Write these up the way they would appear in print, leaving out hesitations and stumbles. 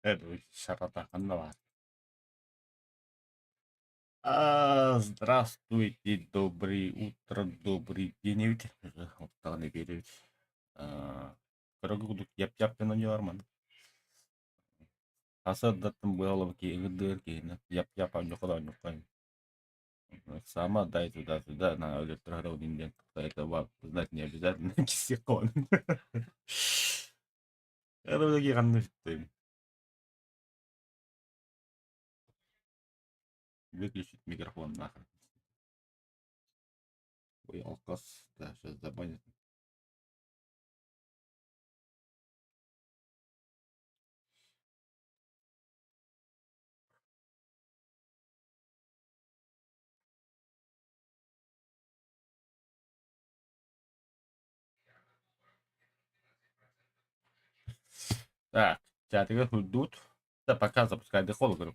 Шарата ханна баар? А, здравствуйте, добрый утро, добрый день эбит. Оттаҕын эбиэр эбит. Кыра курдук яп-яп гынан дьылар маны. Сарсыардаттан быһа киһи киһини яп-яп онньука да онньука. Сама дай туда-сюда, на электрогородин диэн это вам знать не обязательно кисикон. Выключить микрофон нахрен. Ой, алкас, да, сейчас забанят. Так, театрга ждут. Да пока запускай дехол, говорю,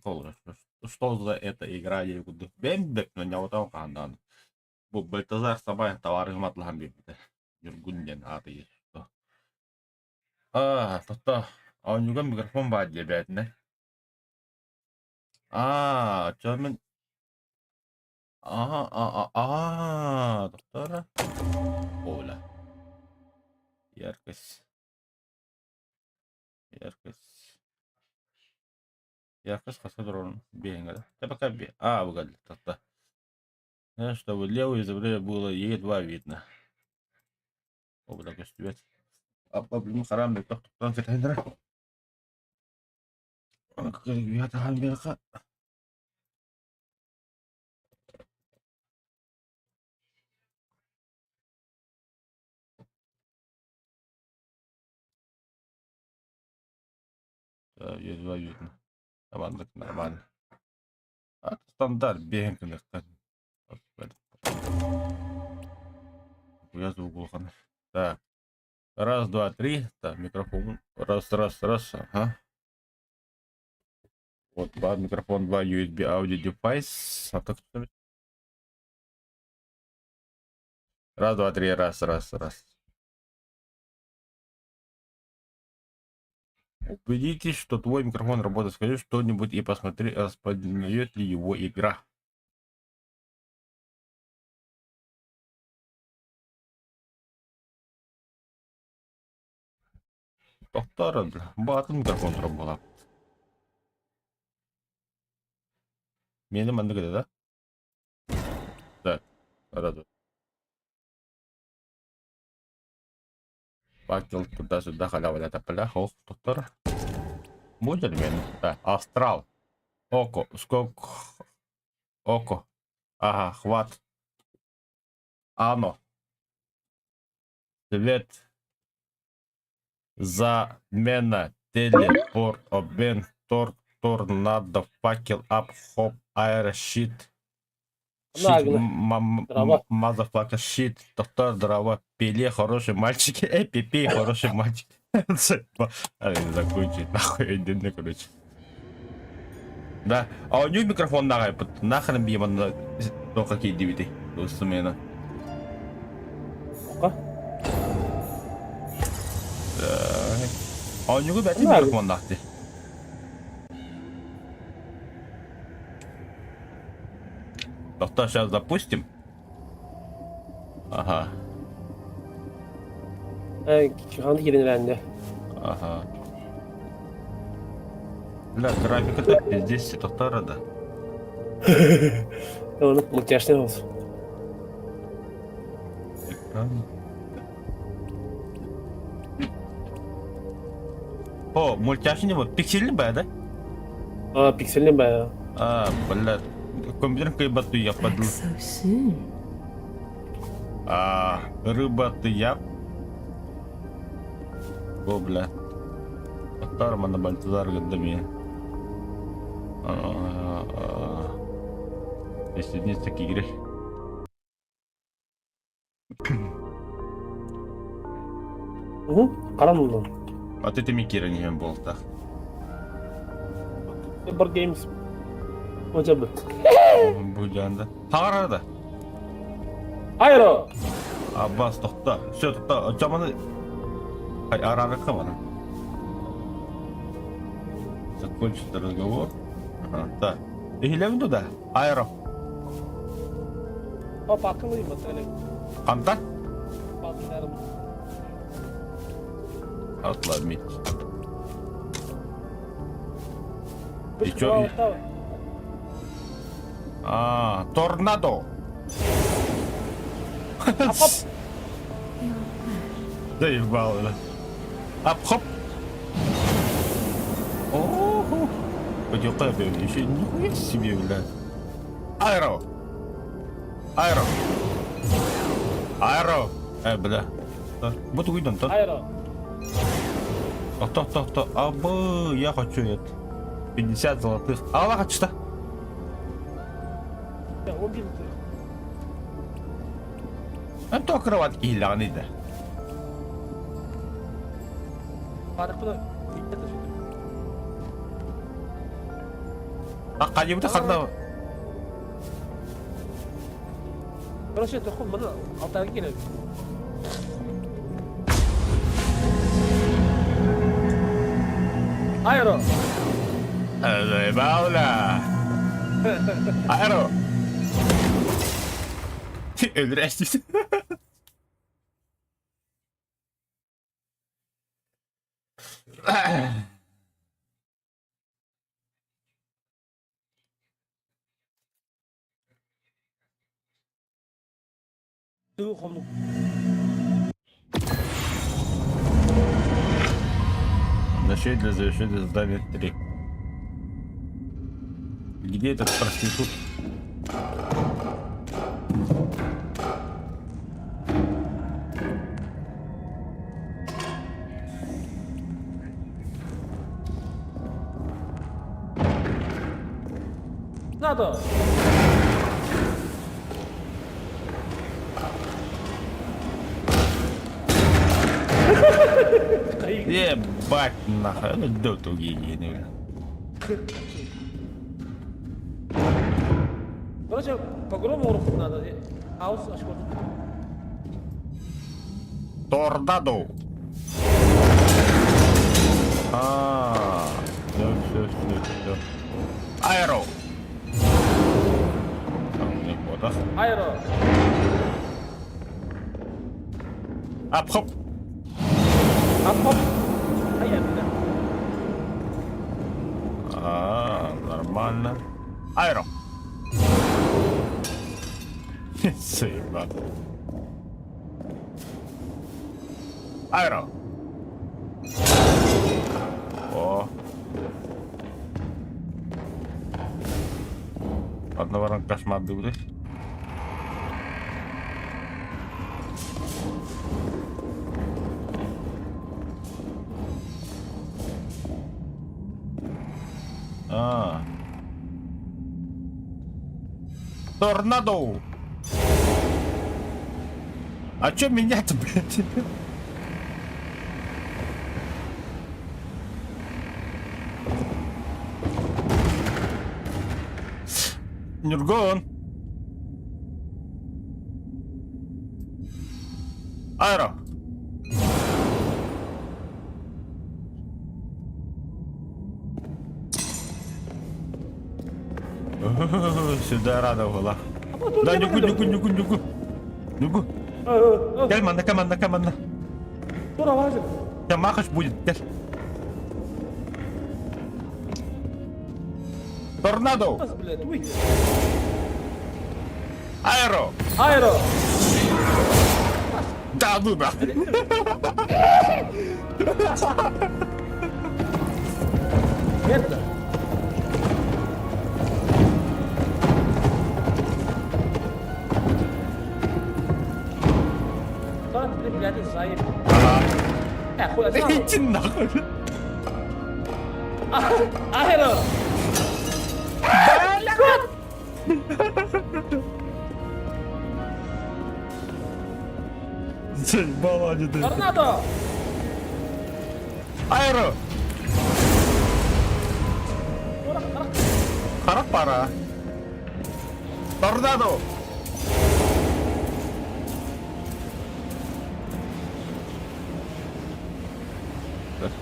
Что за эта игра, я говорю, бэм бэп, но не вот он хандан. Бу Бальтазар сабай товарыһым атлаһан биэрбитэ. Ньургун диэн ааты Аа, тотто оонньууга микрофон баар диэбээтинэ. Аа, оччоҕо мин Аа, а, а, доктора. Оля. Яркость. Яркость. Яркость хаска турарын биэһиҥ да. Та пока би. А, выгодно. Тоқта. Чтобы левое изображение было едва видно. Ол да көстүбэт. Аппа блин харам мөлтөх туттан кэтэһиннэрэ. Таһан биэхэ. Едва видно. Табаннык нормально. А стандарт биэһин кыныктан. Я звук улахан. Так. Раз, два, три. Так, микрофон. Раз, раз, раз. Ага. Вот, два микрофон, два USB audio device. А как это? Раз, два, три, раз, раз, раз. Убедитесь, что твой микрофон работает. Скажи что-нибудь и посмотри, распознает ли его игра. Тохтоор, баатын микрофон турар буолар. Миэнэ маннык этэ да? Так, рада. Факел туда-сюда халява тополя, ох, тохтоор. Будет миэнэ? Да, астрал. Око, сколько... Око. Ага, хват. Ано. Свет. Замена, телепорт, обмен, тор, торнадо, факел, ап, хоп, аэро, щит. Щит, мазафака, щит, доктор, дрова, пеле, хороший мальчик, эй, пипи, хороший мальчик. Закончить, нахуй, иди, короче. Да, а у него микрофон нахрен, нахрен бьем, то какие DVD, смена. Оонньууга бэти микрофоннаах дии. Доктор, сейчас запустим. Ага. Ханды кирен рәнде. Ага. Бля, графика пиздец, доктора да. Оны мультяшный olsun. Экран. О, мультяшный вот, пиксельный бая, да? А, пиксельный бая. А, бля, компьютер кайбату я паду. So soon. А, рыба ты я. О, бля. Аттар мана Бальтазар гыддами. Присоединиться к игре. Угу, харан уллун. А ты теми кирен иһэн буолтах. Бар Games. Отжабыт. Бу жаанда. Хагара да. Айро! Аббас тохта. Все тохта. Жаманы Ай арарыкка бана. Закончить разговор. Ага, так. Иһилэбин туда? Аэро. Хантан? Отломить. И чё? А, торнадо. Заебал, да. Ап, хоп. Оху. Еще нихуя себе, бля. Аэро. Аэро. Аэро. Бля. Вот уйдем, то. Аэро. То, то, то. Абы, я хочу это. 50 золотых. Аллах, что? То кровать киһилэҕин да. Ханныбыта ханна Короче, тоху маны алтарга келебит. Аэро. Заебал, Аэро. Өлүрээччи. Нашей для завершения задания 3. Где этот проститут? Надо! Ебать нахуй, ну доту гений. Короче, погром уруху надо. Хаус ашкор. Торнадо. А, все, все, все, все. Аэро. Аэро. Ап, хоп. Ап, хоп. Хайа, А, нормально. Аэро. Заебал. Аэро. О. Одного кошмар блядь. А. Торнадо! А чё меня-то, блядь? Нюргон! Аэро! Сюда рада была. Да, нюгу, нюгу, нюгу, нюгу. Нюгу. Кэл манна, кэл манна, кэл манна. Сейчас махач будет, кэл. Торнадо! Аэро! Аэро! Да ну нахуй! Это! Иди нахуй! Аэро! Заебала они. Торнадо! Аэро! Харах пара. Торнадо!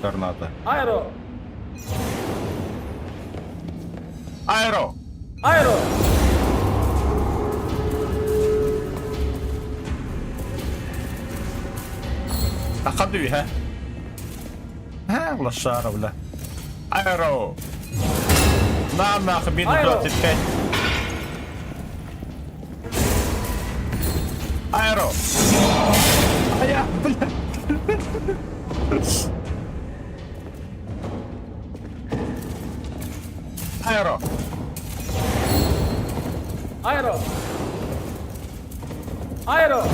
Торнадо. Аэро! Аэро! Аэро! Аха дүйэ. Ха, лошара, бля. Аэро! На нахуй, минус 25. Аэро! А я, бля. Аэро! Аэро! Аэро!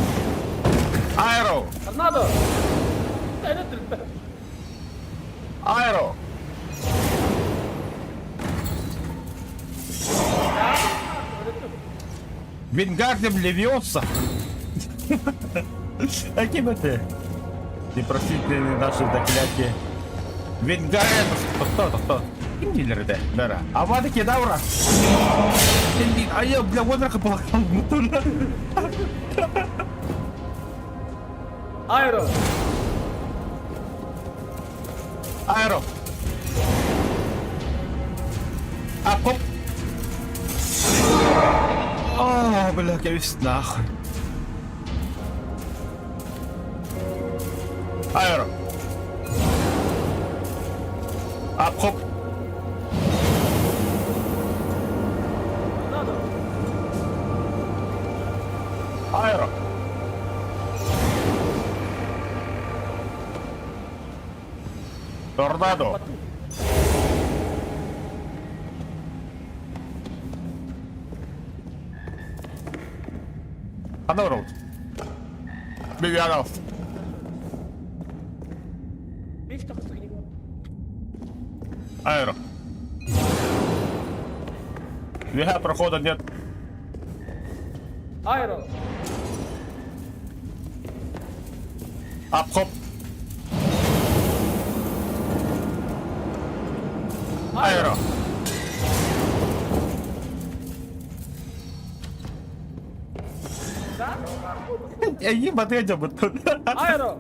Аэро! Торнадо! Аэро! Вингардиум Левиоса! Каким это? Непростительные наши заклятия. Вингардиум... Кто, кто, кто? Ким дилерде? Бера. Авада кедавра! Айя, бля, вот балахан. Аэро! Аэро! А, хоп! О, бля, кэбис нахуй. Аэро! А, хоп! Аэро! Торнадо! Ханна барабыт? Бивианов. Аэро. Вега прохода нет. Аэро. Ап, хоп. Аэро. Эйи батыа дьоммут. Аэро!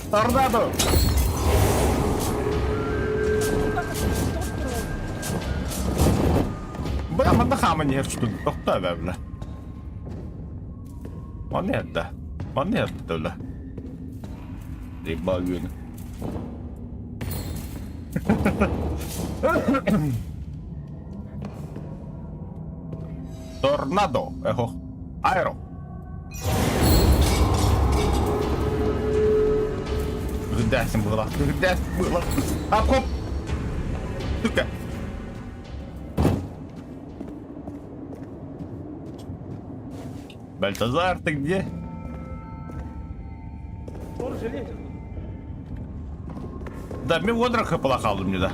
Торнадо! Бля, манна хааман иһэр чутун. Тохтоо бэ, бля. Манна иһэрдэ. Манна иһэрдэ, бля. Ебал үөнэ. Торнадо. Эхо. Аэро. Үрдээсин было. Үрдээсин было. А, хоп. Сука. Бальтазар, ты где? Да, мне водраха полахал мне, да.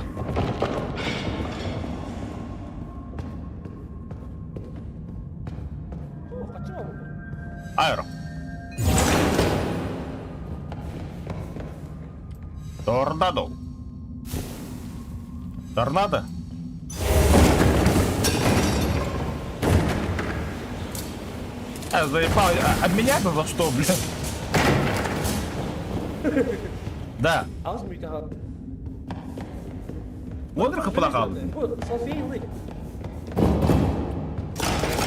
Аэро. Торнадо. Торнадо? А, заебал. А меня-то за что, блядь? Да. Водраха полахал.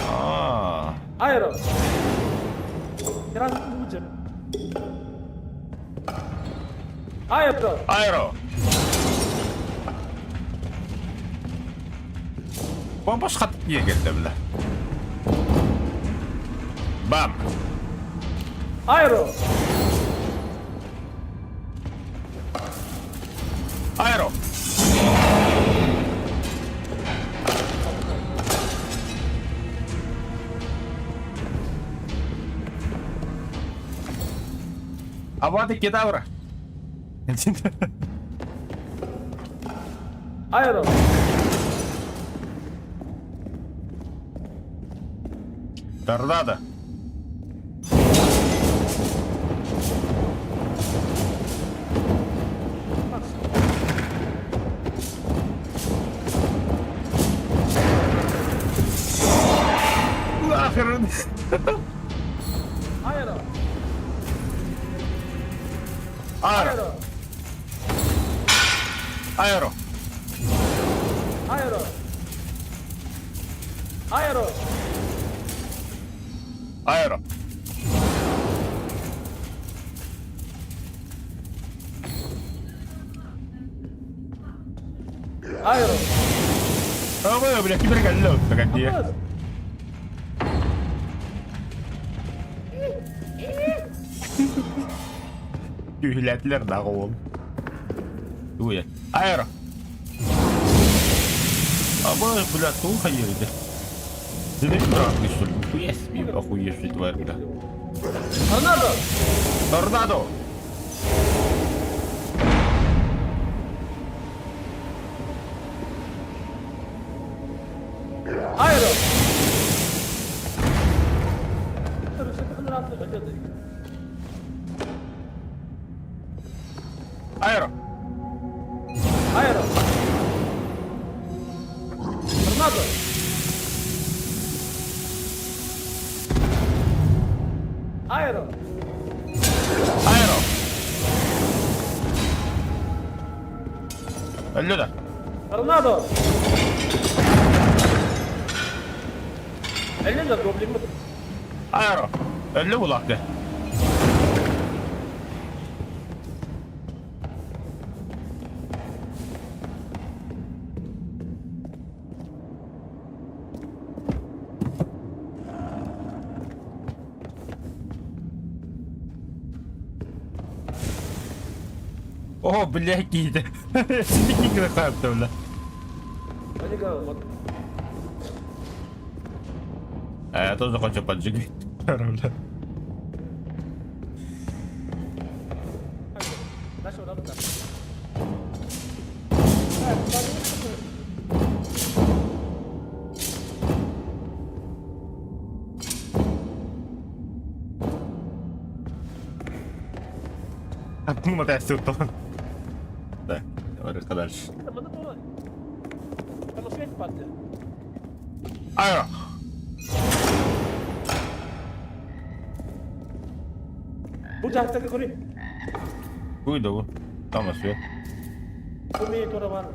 А. Аэро. Аэро. Аэро. Помпас хат егерде, бля. Бам. Аэро. Аэро. Авада кедавра. Аэро. Торнадо. Нахер. Аэро. Аэро. Аэро. Аэро. Аэро! Аэро! Аэро! Ой, бля, кибер кэллэ погоди. Түһүлээтилэр даҕа уол. Туя. Аэро! Абы, бля, туох хайыырды? Динамит быраҕан что ли? Нихуя себе, охуевший тварь, бля. Торнадо! Торнадо! Аэро! Аэро! Аэро! Торнадо! Аэро! Аэро! Өллө да. Торнадо! Өллө да гоблиммыт. Аэро! Өллө булақты. О, бля, киһитэ. Ситикки хаапта, бля. А я тоже хочу поджигать. Бля. Ну, мотаясь тут. Да, давай дальше. Аэро! Бу дьаһалтака көрүй. Куй да Там свет. Бу мии тура бар.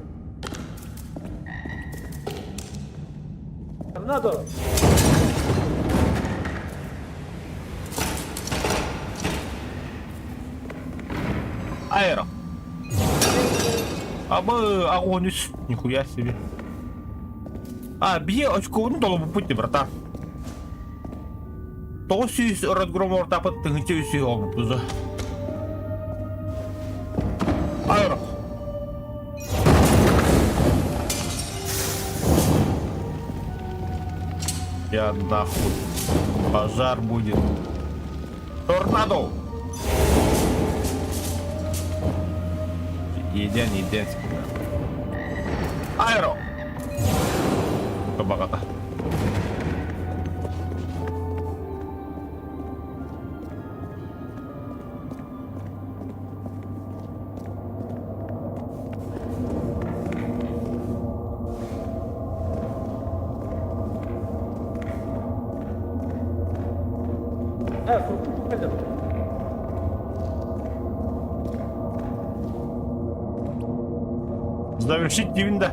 Торнадо! Аэро! Абы огонь нихуя себе. А, бие очковун толобуппут дии, братан. 900 разгром ортапыт тыһыынча үс олбуппут. Аэро! Я нахуй. Пожар будет. Торнадо! Иеден, иеден. Аэро! Баҕата. Э, куруппут кэллэ. Завершить диибин да.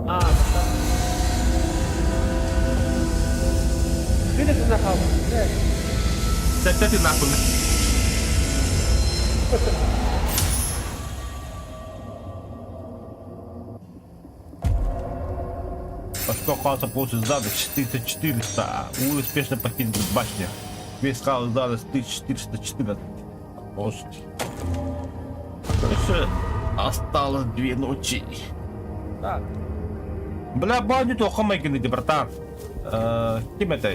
А, да. Видите нахал? Сэттэ нахуй. Очко хаоса получит за ночь 1400. Вы успешно покинули башню. Весь хаос за ночь 1414. Может. Короче, осталось 2 ночи. Так. Бля, баню то хамайкин иди, братан. Ким это?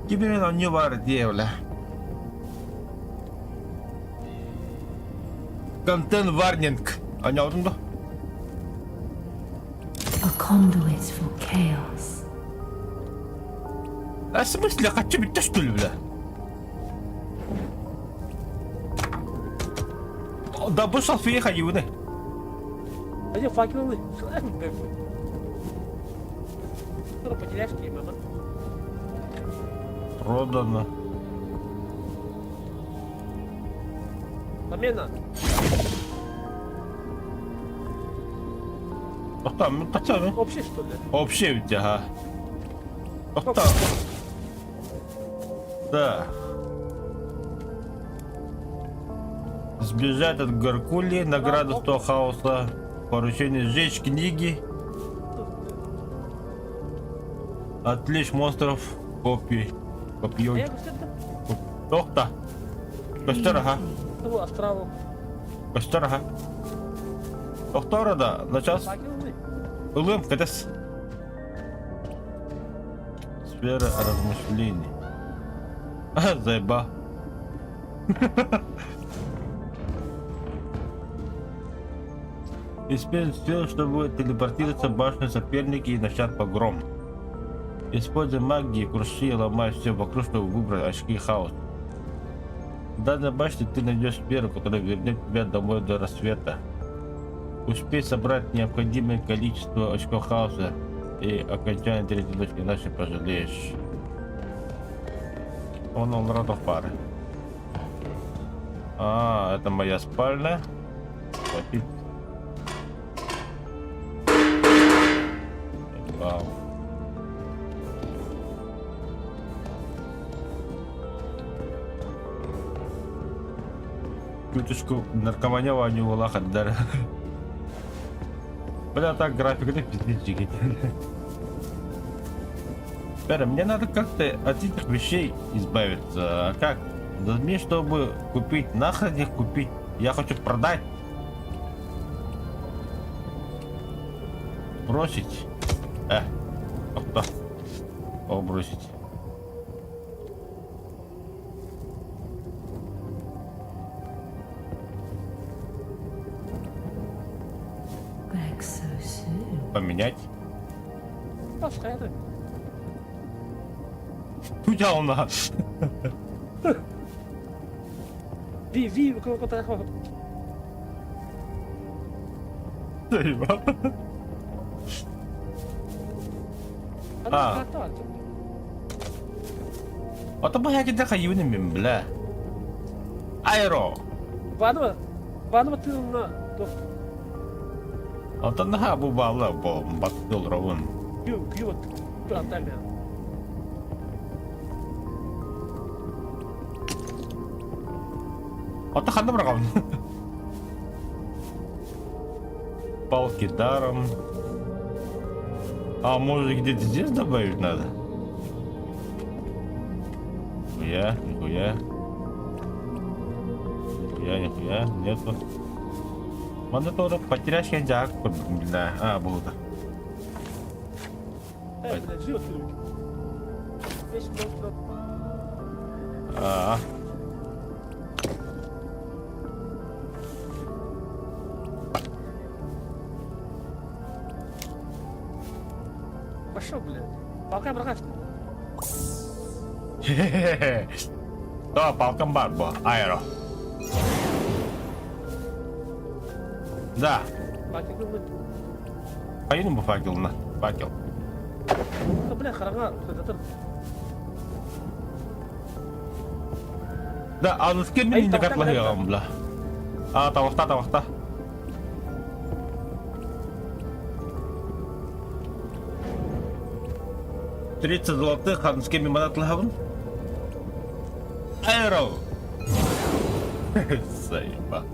Ким именно не бар бля. Content warning. Аня да? A conduit for chaos. А в смысле, хочу быть что ли, бля? Да бу салфия хайуны. А где факелы? Что потеряшки, мама? Продано. Замена. Тохтоо, тохтоо. Общий, что ли? Общий ведь, ага. Тохтоо. Да. Сбежать от Гаркули, награда 100 хаоса, поручение сжечь книги, отвлечь монстров копий. Копьей. Я көстөр Тохта. Көстөр, ага. Бу астралу. Көстөр, ага. Тохтора да, начаас ылым кэтэс. Сфера размышлений. Заеба. Используй все, чтобы телепортироваться в башню соперника и начать погром. Используй магию, круши и ломай все вокруг, чтобы выбрать очки хаоса. В данной башне ты найдешь сферу, которая вернет тебя домой до рассвета. Успей собрать необходимое количество очков хаоса и окончание третьей точки, иначе пожалеешь. Он он пары. А, это моя спальня. Хватит. Вау. Чуточку наркомания Ваню Валахадар. Бля, так график, это пиздец, жигит. Теперь мне надо как-то от этих вещей избавиться. А как? Да мне, чтобы купить, нахрен их купить. Я хочу продать. Бросить. Кто? О, бросить. Back so soon. Поменять. Пасха это. Куда у нас? Ви, ви, кого-то Заебал. А. А то бы я хайвин бля. Аэро. Ванова, Ванова ты на Онтон наһаа бу баалла бу баттыл ровун. Ю, ю, братами. Оттон ханна бырагабын. Палки даром. А может где-то здесь добавить надо? Нихуя, нихуя. Нихуя, нихуя, нету. Манна тоже потеряшки жак, бля. А, было. Э, бля, жил ты. Весь монстр. А. Пошел, блядь. Пока, брат. Да, палкам бар бу, аэро. Да. Факел. Поедем по факел на факел. Да, бля, харага, это Да, а ну с кем Ай, не тавахта, катлахыгам, бля. А, тавахта, тавахта. 30 золотых, а с кем манатлахабын? Аэро! Заеба.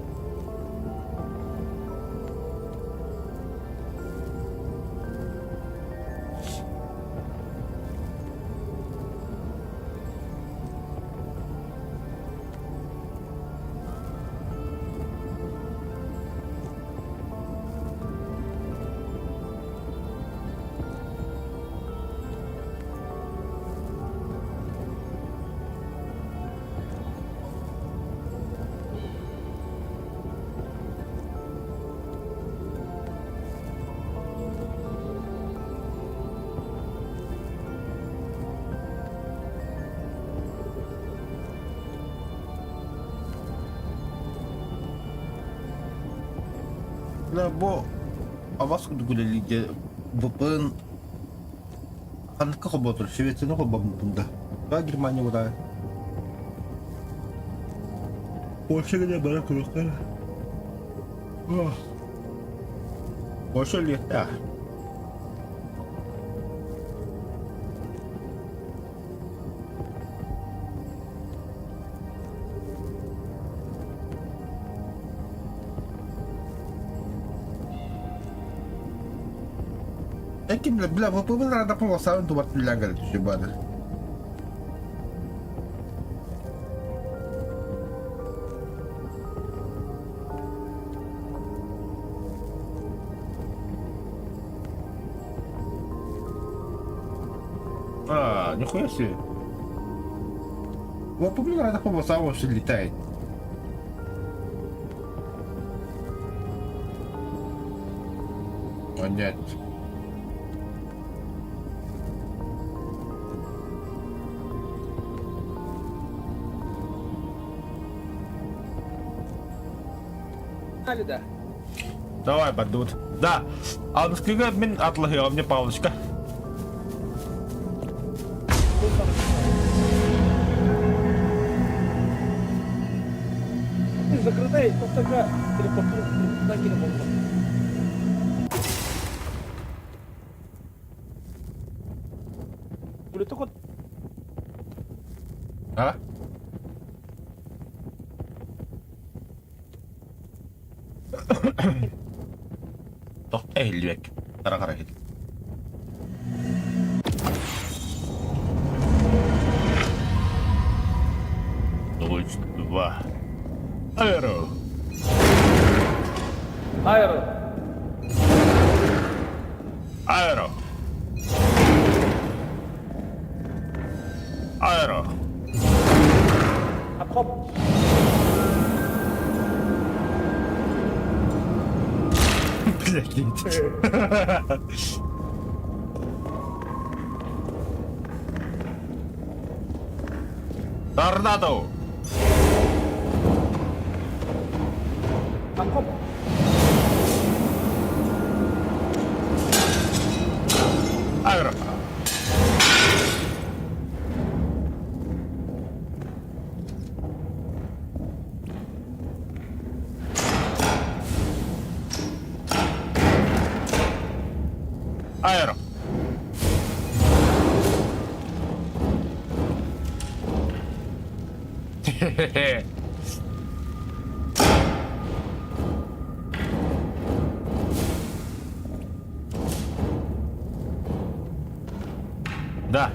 Бля, бу абас курдук үлэлииргэ VPN ханныкка холботур, Швецияны холбоммутум да. Да, Германия бута. Польша гына бара көрүөхтэр. Больше өлүөхтээх. Эки бля, бля, выпывын рада полосаun тубар түллән кэлэ түсү бары. А, нихуя себе. Вот помню, рада полоса вообще летает. А нет. Али да. Давай, бандут. Да. А он скрыга мин атлаһыа, мне палочка. Закрытый, тоқтака, телепортун, келе болды. Бүлөтө кот. А? Тохто иһиллибэк. Хара-хара иһил. Дочь два. Аэро. Аэро. Аэро. Аэро. Апхоп. Блядь. Торнадо! Апхоп. Аэро. Аэро. Хе-хе-хе. Да.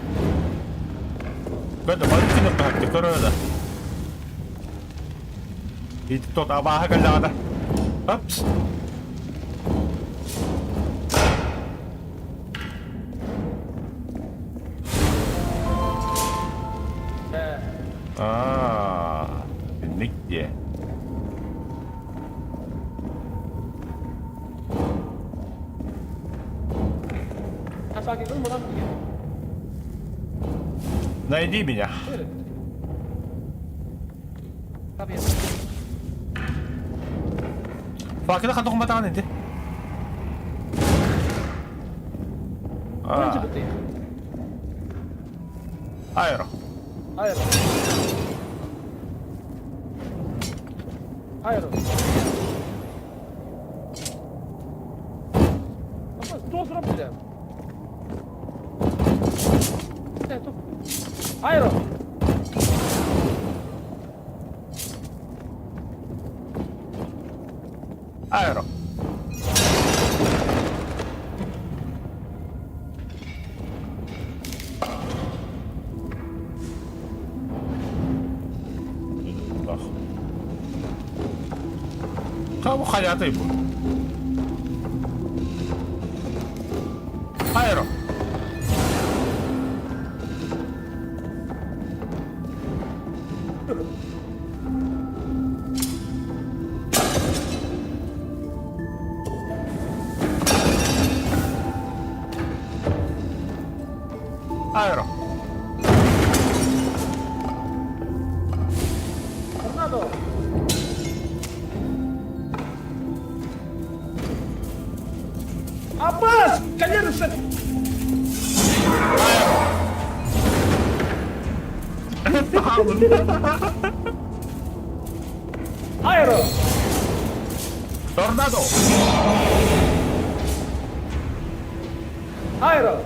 Көтө барыккын бахты көрөдө. Ит тот абаха каллаада. Апс. Аа, нигде. Найди меня. Факела хатохматаан инти. Аа. Аэро. Аэро. Аэро. Аэро. Аэро. Кабу хаятый бу. Аэро. Аэро. Торнадо. Аббас! Конечно! Аэро! Торнадо. Айро!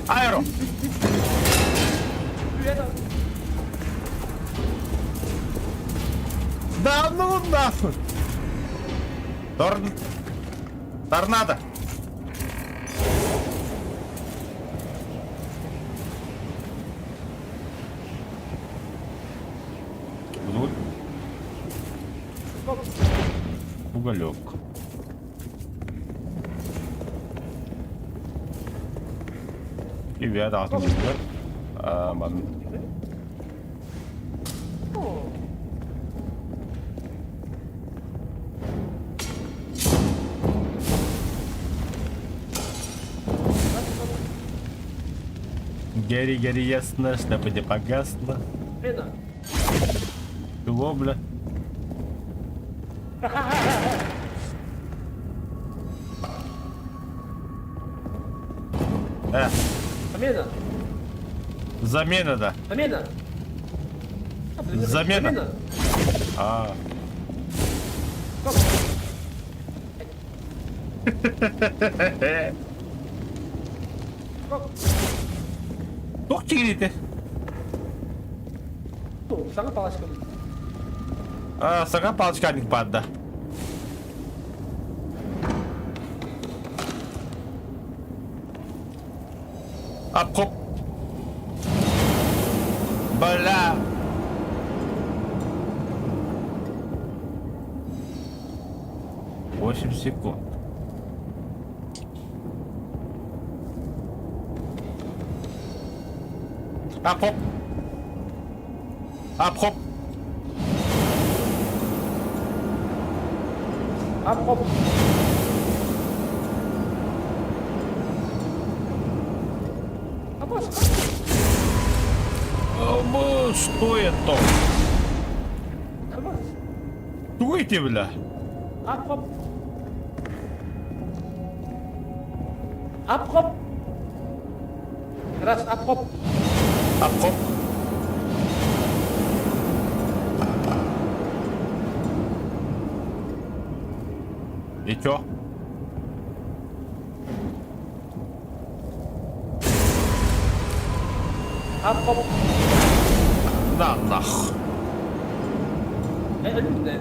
Аэро! Да ну нахуй! Тор... Торнадо! Уголек. Привет, алтын Ман. Гори, гори ясно, шляпа не погасла. Чего, бля? Замена. Замена, да. Замена. Замена. А. Туох чигирите? Саҥа палочка. А, саҥа палочканик баар да. Ап-хоп. Бля. 8 секунд. Ап-хоп. Ап-хоп. Ап-хоп. Апаш. Что это? Что эти, бля? Ап-хоп. Ап-хоп. Раз, ап-хоп. Ап-хоп. И чё? Ап-хоп. На нах. Өлүннэ.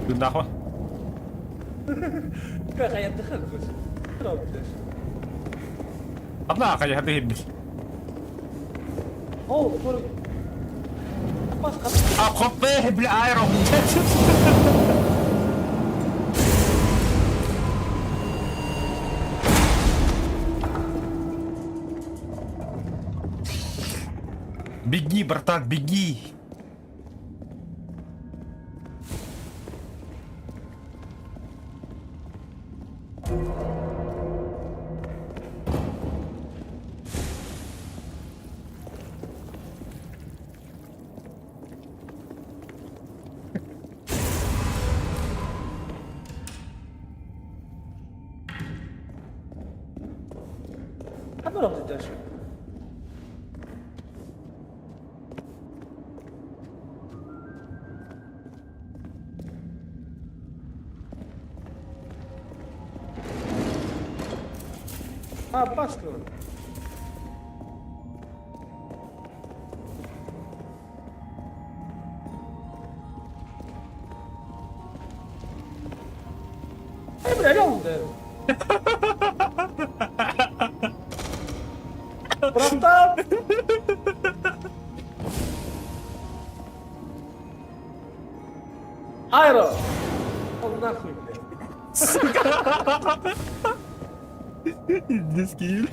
Ты нахуй? Хайа дыхал. Одна, хайа ты. О, sorry. Апаш. Ап-хоп, бля, аэро. Беги, братан, беги. Ханна сылдьар? А, Пашка. Эй, бля, орел, да. Братан! Айро! Он нахуй, блядь. Сука! Индийский.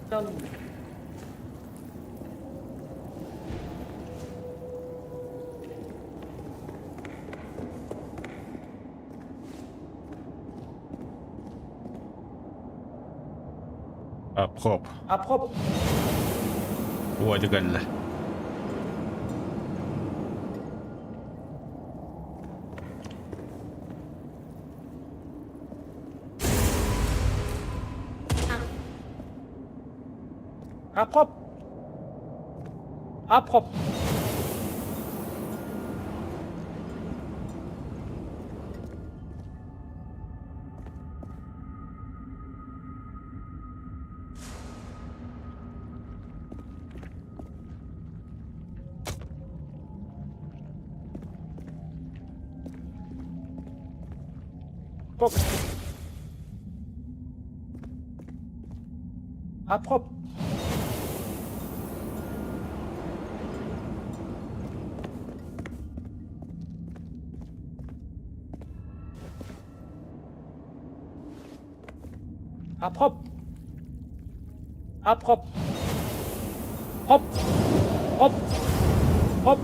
Там... Ап-хоп. Ап-хоп. Уоди кэллэ. Ап хоп. Ап хоп. Хоп. Ап хоп. Ап хоп. Ап хоп. Хоп. Хоп. Хоп.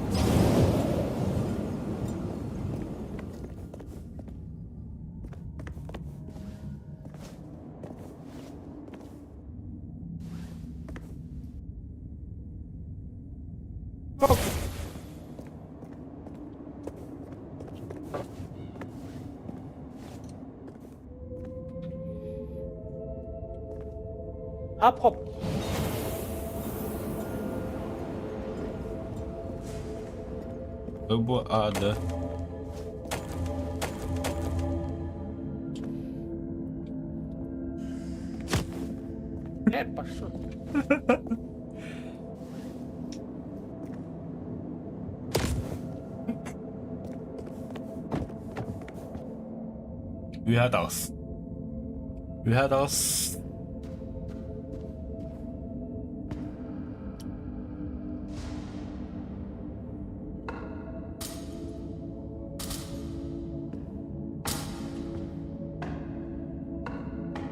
Хоп. Ап хоп. Бу ады. Э, пошел. Үһэ таҕыс. Үһэ таҕыс.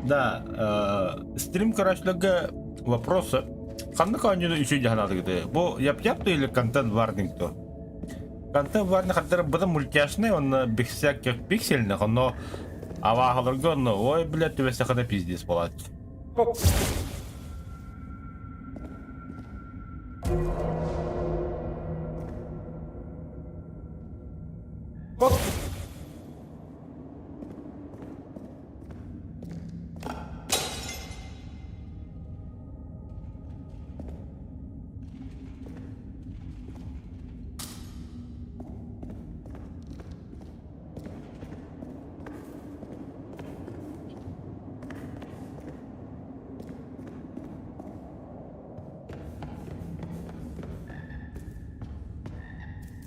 Да, стрим көрөөччүлэргэ вопросы. Ханнык оонньууну үчүгэй дьаһанаатыгыт? Бу яп-яп или контент варнинг то? Контент варнинг хардары быдан мультяшный, онно без всяких пиксельных, но абааһыларга онно ой, блядь, түбэстэххинэ пиздец буолааччы.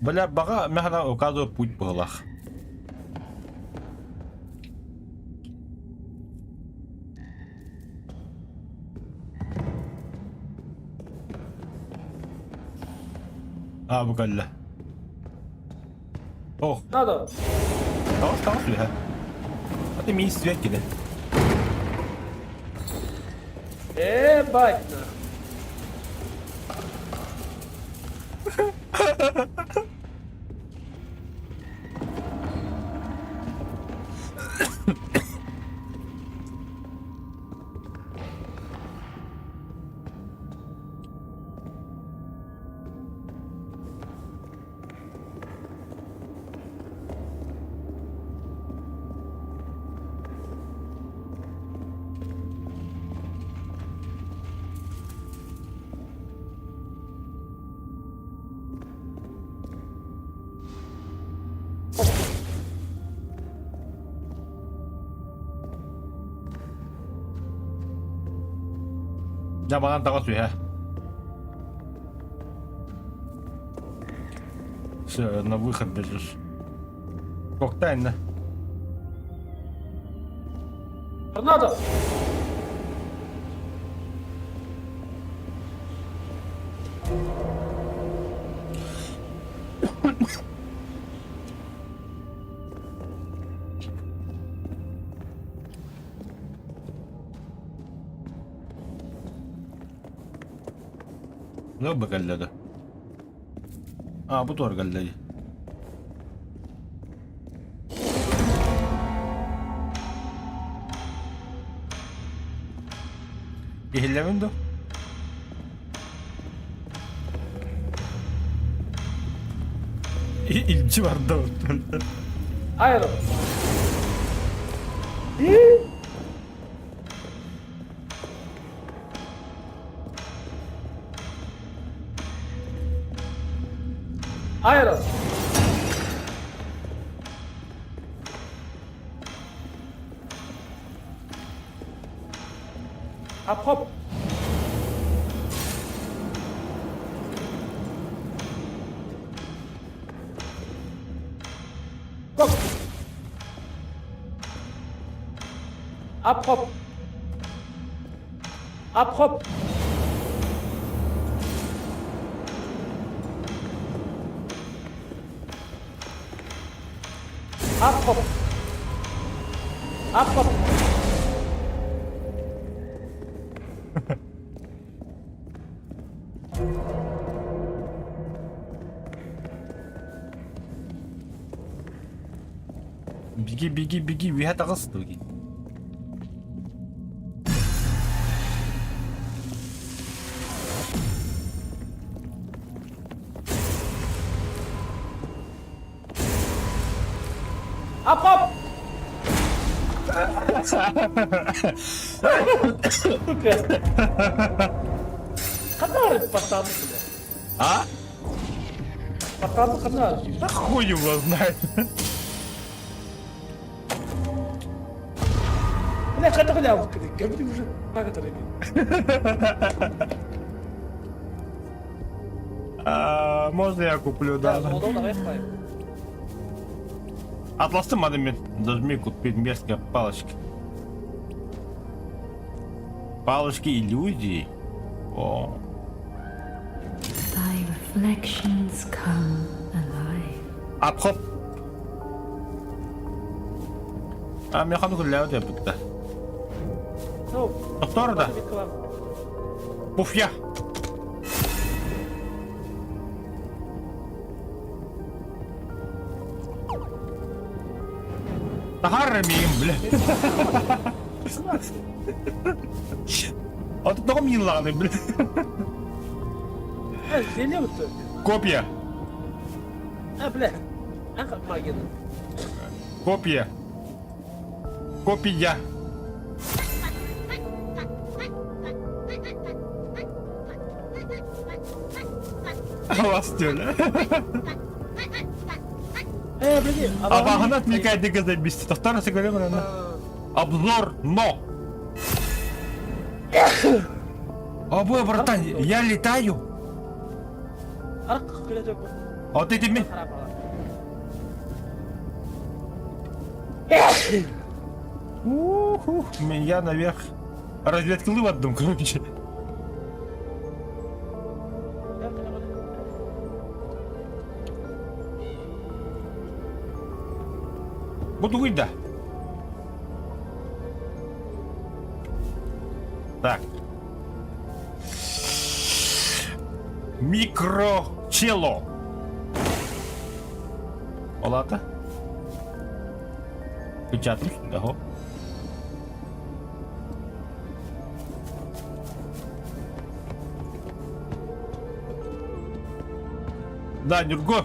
Бля, баҕа мэхэнэ указываю путь быһылах. Аа, бу кэллэ. Ох. Надо. Таҕыс, таҕыс үһэ. Аты мин свет кини. Ебать нахуй. Дьэ манан таҕыс үһэ. Все, на выход бежишь. Коктейльно. Торнадо! Ну, бакаллада. А, бу туор кэллэ дии. Иһиллэбин дуо? Илдьи барда. Аэро. Аэро. Ап-хоп. Хоп. Ап-хоп. Ап-хоп. Ап-хоп. Ап-хоп. Беги, беги, беги, үөһэ таҕыс беги. Ап-хоп. Сука. Ханна порталы А? Порталы ханна Да хуй его знает. Бля, ханна ханна кем уже как это А, можно я куплю, да? Атласты маны мен. Зажми купить мерзкие палочки. Палочки иллюзии. О. Thy reflections come alive. Ап-хоп. А, механ күлләү бітті. Доктор да. Буфья. Тахар миим, бля. А тут тоҕо миин бля. Копия. А, бля. Магия. Копия. Копия. Вас бля. Э, блин. Абаһын отвлекает забисти. Тоқтар говорю, Обзор, но. Обой, братан, я летаю. А вот эти ми... Уху, я наверх. Разведки в одном, короче. Буду выйда. Так. Микрочело. Олата. Печатаем сюда. Хоп. Да, Нюрго.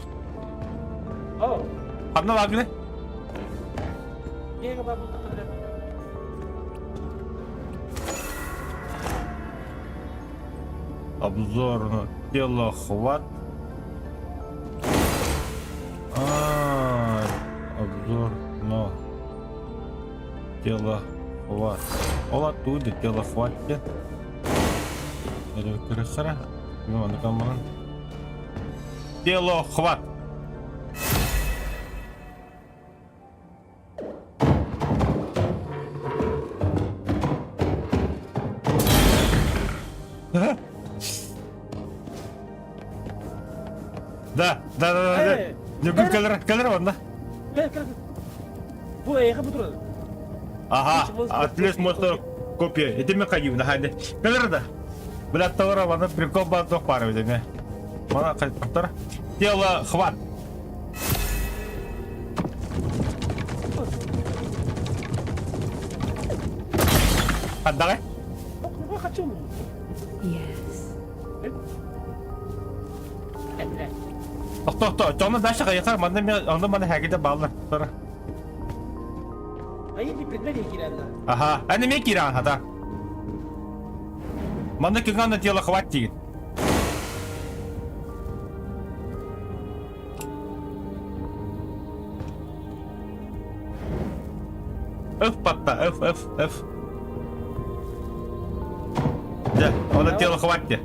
Одна лагерь. Обзор на телохват. А, обзор на телохват. Ол оттуда телохват. Телохват. Да, да, да, да. Ньургун кэлэр, кэлэр онно. Бу эйиэхэ бу турар. Ага, отвлечь можно копия. Иди мен хайым, на хайде. Кэлэр да. Бля, товара, аны прикол бар тоқ бар өйдеме. Мана қайтып Тело хват. Отдавай. Yes. Тохто, тохто, дальше хайахар, манна онно мана хагида баллар. Тора. Айы предмет кирәлләр. Ага, аны мен кирән хата. Манна кыган тело хват дигин. F батта, F, F, F. Да, он тело хватит.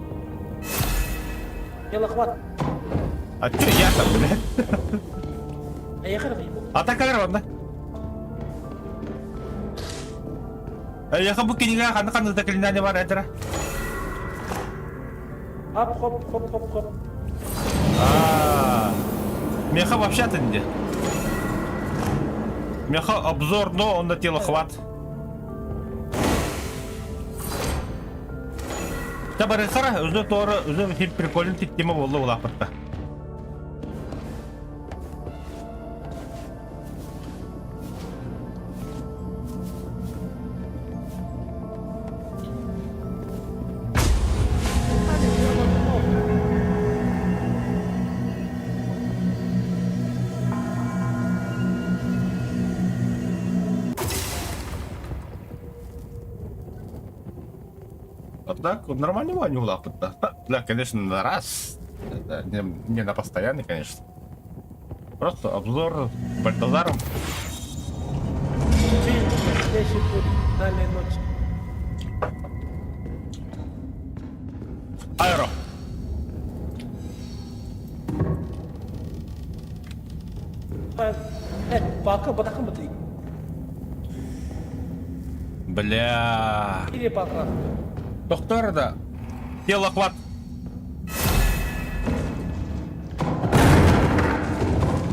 Тело хват. А чё я там, блядь? А я хара А так как ладно. Я бу кинига ханна ханна заклинание бар этера. Хоп, хоп, хоп, хоп, хоп. А, Меха вообще-то не. Меха обзор, но он на тело хват. Та барысара, өзі торы, өзі хим прикольный тема болды улапытта. А так, нормально они улапытта. Да, конечно, на раз. Это не на постоянный, конечно. Просто обзор с Бальтазаром. Дальняя ночь. Аэро. Бака батакын бытый. Бля. Или бака. Доктор, да. Тело хват.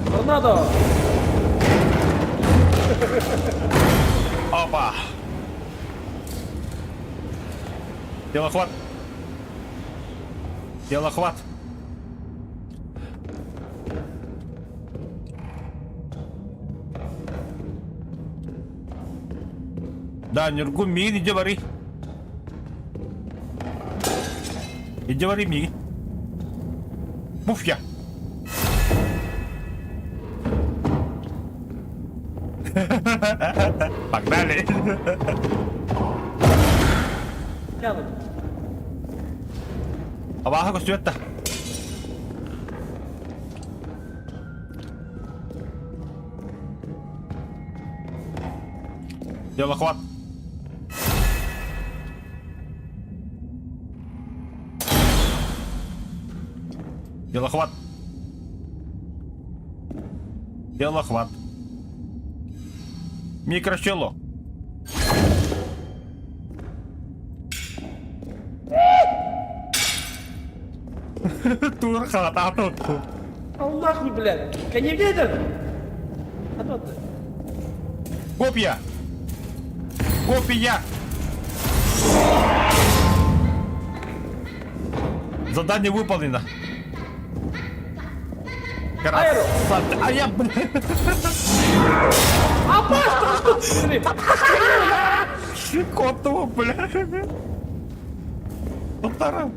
Торнадо. Опа. Телохват. Телохват. Да, Нюргу, мигин, иди вари. Иди вари, мигин. Муфья. Погнали. Абаха көстүбэт да. Дело хват. Дело хват. Дело хват. Микрощело. Тур хата тут. Аллах, блядь. Коневедер. Копья. Копия. Задание выполнено. Красавчик. А я, блин. Опасно, что Коту, бля. Полтора.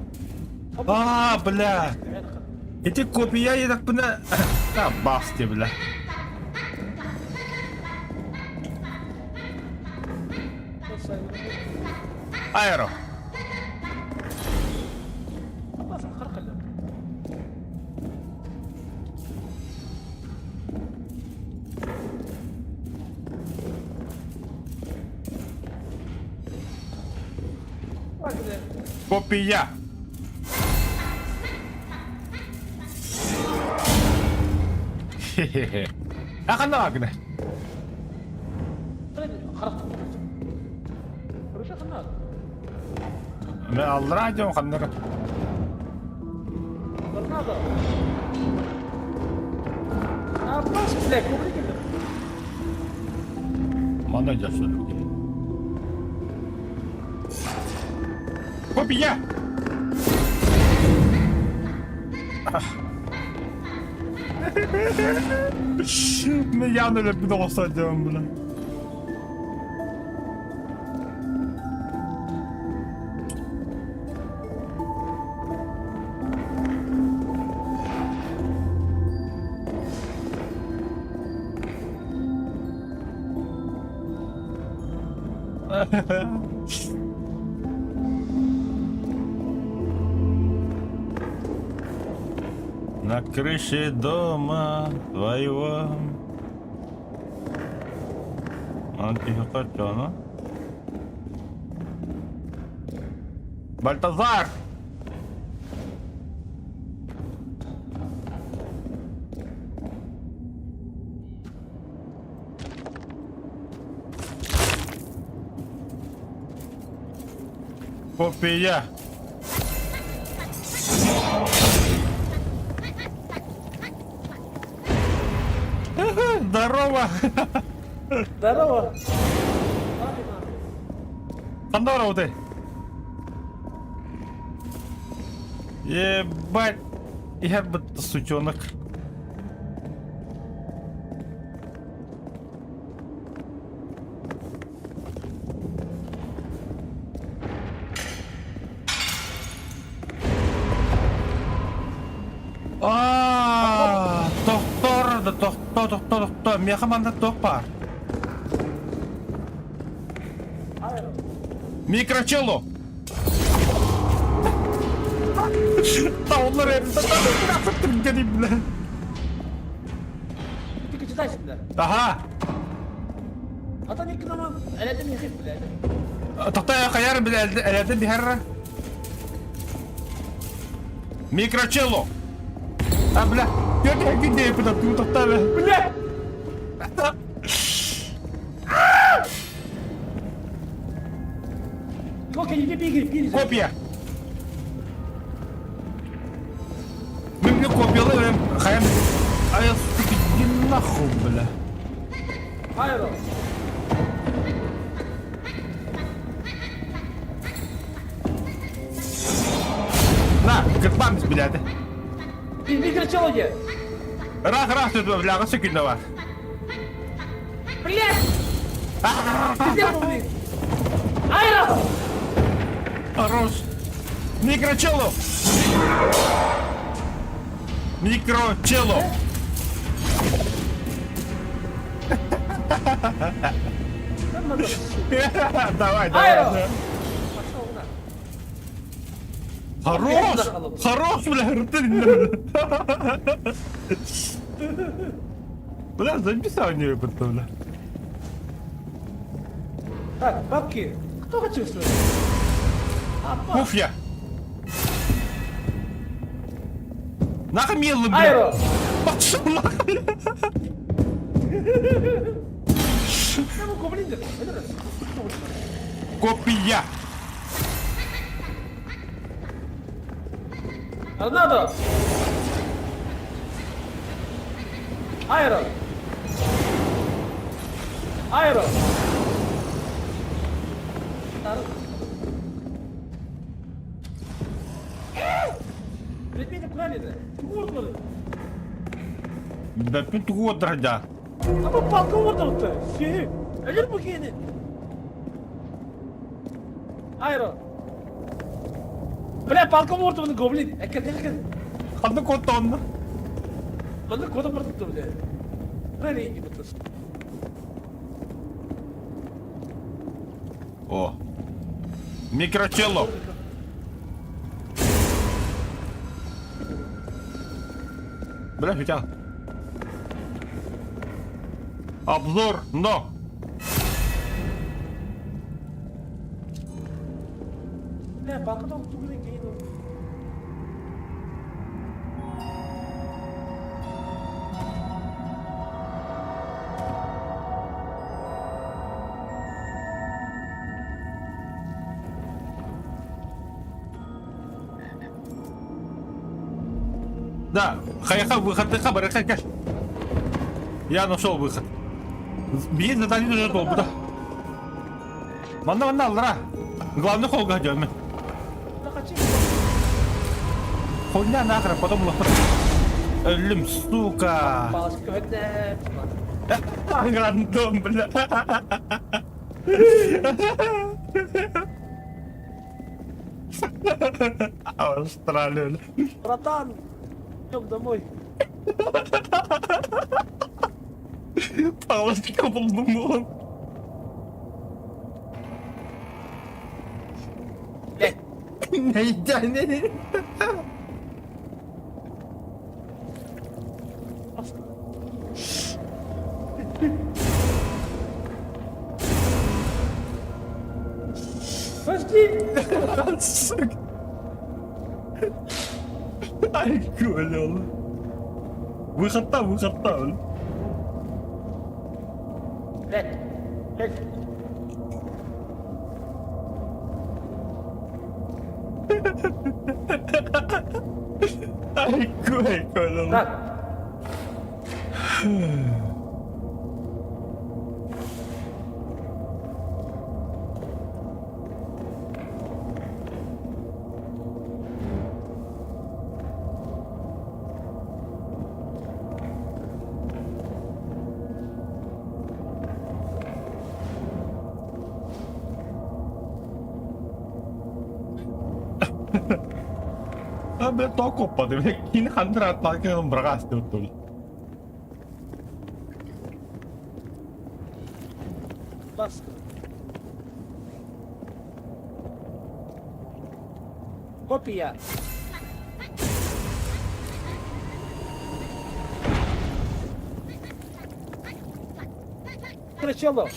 А, бля. Эти копия, я так понимаю. А, басти, бля. Аэро. Копия. Хе-хе-хе. Аханагна. Алрадио ханнара. Мана жасы. Копия! Мен өліп оғса деймін бұны. На крыше дома твоего. Антихотона. Бальтазар! Копия! Здорово! Здорово! Здорово ты! Ебать! Я бы сучонок. Аа, тохтор да тохто тохто тохто миэхэ манна туох баар? Микрочелло! Таулар бля. Ты читаешь, бля. Ага. Ата никнама, элэтин ихип, бля. Тохтой хайар бля, элэтин бихерра. Микрочелло. А, бля, я где я тохтой, бля. Бля. Копия. Мен мне копиялы, хаям. А я, сука, иди нахуй, бля. Айро. На, кырпамс, блядь. Микрочелло Рах, рах, ты, бля, сөкүнде бар. Блядь! Где был? Айро! Хорош. Микрочелло. Микрочелло. Давай, давай. Хорош! Хорош, бля, Бля, записал не потом, бля. Так, бабки, кто хочет что Куфья! Нахуй милый, бля! Айро! Пошел нахуй! Копия! Арнадо! Айро! Айро! Предмети куда лезет? Уордманы! Да пин тугу дорогя. Ама палка уордманы-то! Өлөр бу киһини! Айро! Бля, палка уордманы гоблин! Эккен, эккен! Ханна котонна. Манна кода бардык бля. Бля, инги бутас. О. Микрочелло. Бля, хотя. Обзор, но. Бля, палка там тугры кейн. Да, хайха, выход, ты хабар, Я нашел выход. Биир задание уже долбута. Манна, манна, алра. Главный холл гадёме. Хуйня нахрен, потом лохр. Өлүм, сука. Рандом, бля. Австралия. Братан, идем домой. Палочка булдум. Өйдөөнү. Подожди! Сука. Ай, Коля. Выходта, выходта. Блядь. Блядь. Ай, Коля. Так. А, бля, тоқоппады, бля, кини хандыр аттан бырағас деп тұр. Баска. Копия. Кричало.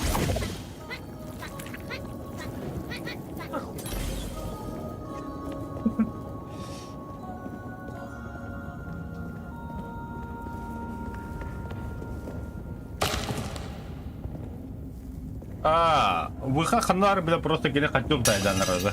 А, выха ханар, бля, просто келе хотел тайдан раза.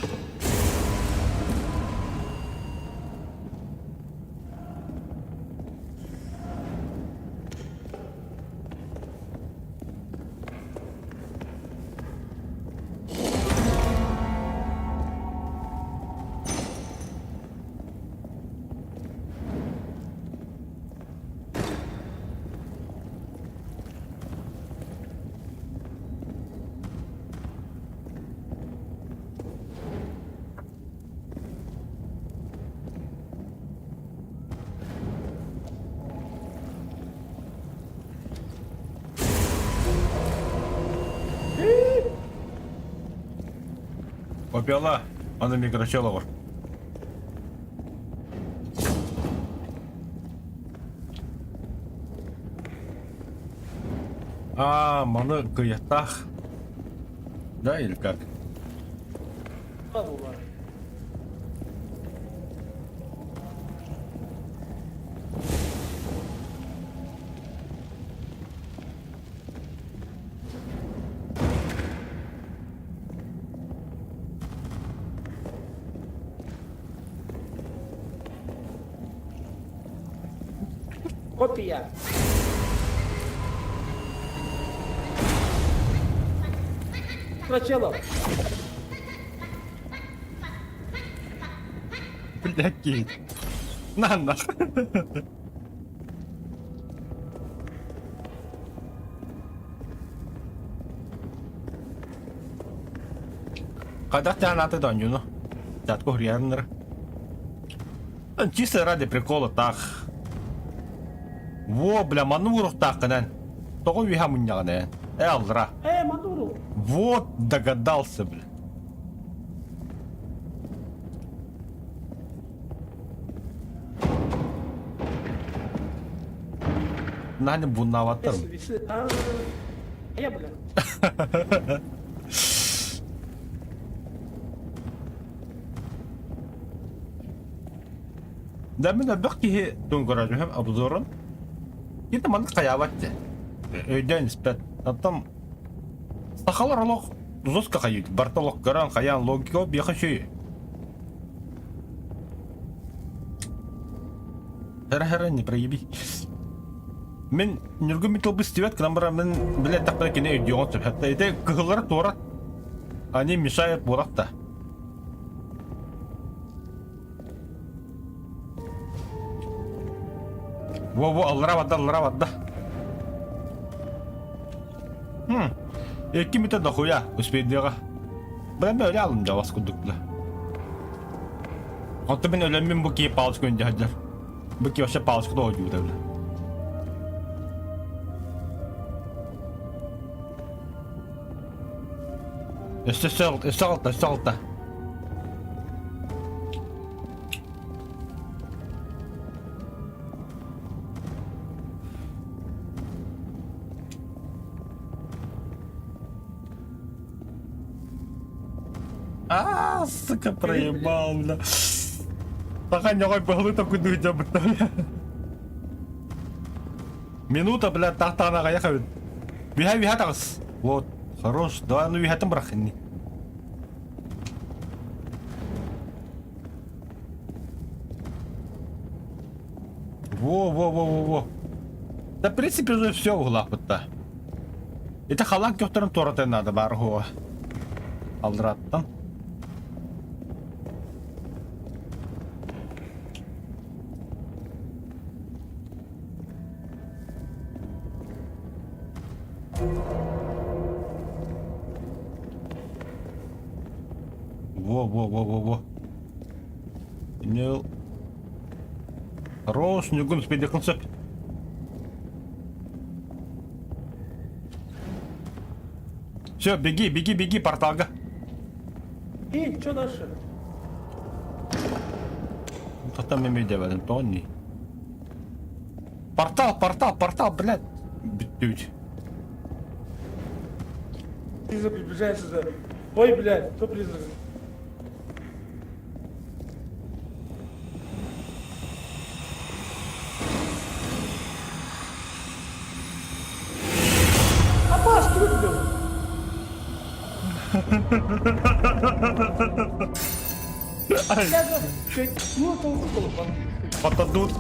Копияла, аны микрочело бар. А, маны кыйыттах. Да или как? Копия. Сначала. Блядь, На нахуй. Хайдах тяната донюну? Дядко грянер. Чисто ради прикола так. Во, бля, мануру так, нэн. Того виха муньяне. Элра. Э, мануру. Вот догадался, бля. Нани бунаватым. Я, бля. Да мин элбэх киһи тунгуражыһым обзорун кини маннык хайаабат дии. Өйдөөн испэт. Оттон сахалар олох жестко хайыыр. Барыта олох көрөн хайаан логика биэхэ үчүгэй. Хара-хара не проеби. Мин Ньургун Миталбы истибэт гынан баран мин билэ эттэхпинэ кини өйдүөҕүн сөп. Хатта ити кыһыллары туорат. Они мешают буолар да. Во-во, аллара барда, аллара барда. Хм. Икки мүтэ дохуя, успейдиэҕэ. Бля, өлө алым дьалас курдук бля. Онто мин өлөммүн бу киһи палочка үндэ сылдьар. Бу киһи вообще палочка тоҕо дьуута бля. Өссө өссө өссө алта, өссө алта. А, сука, проебал, бля. Саха ньоҕой быһылы токуйдуу дьабыта, бля. Минута, бля, тахтаан аҕайах эбит. Үһэ үһэ таҕыс. Вот, хорош. Давай, ну үһэтин бырах инни. Во, во, во, во, во. Да, в принципе, уже все углахпытта. Ити халаан көхтөрүн туоратыан наада баар уһуга. Алдыраттан. Во, во, во, во, во. Нил. Хорош, Нюгун спидекун сөп. Все, беги, беги, беги, порталга. И, что дальше? Там мен девадым, Тони. Портал, портал, портал, блядь. Бүттүбүт. Призрак приближается за... Ой, блядь, кто призрак? Апас, труп был. Потадут.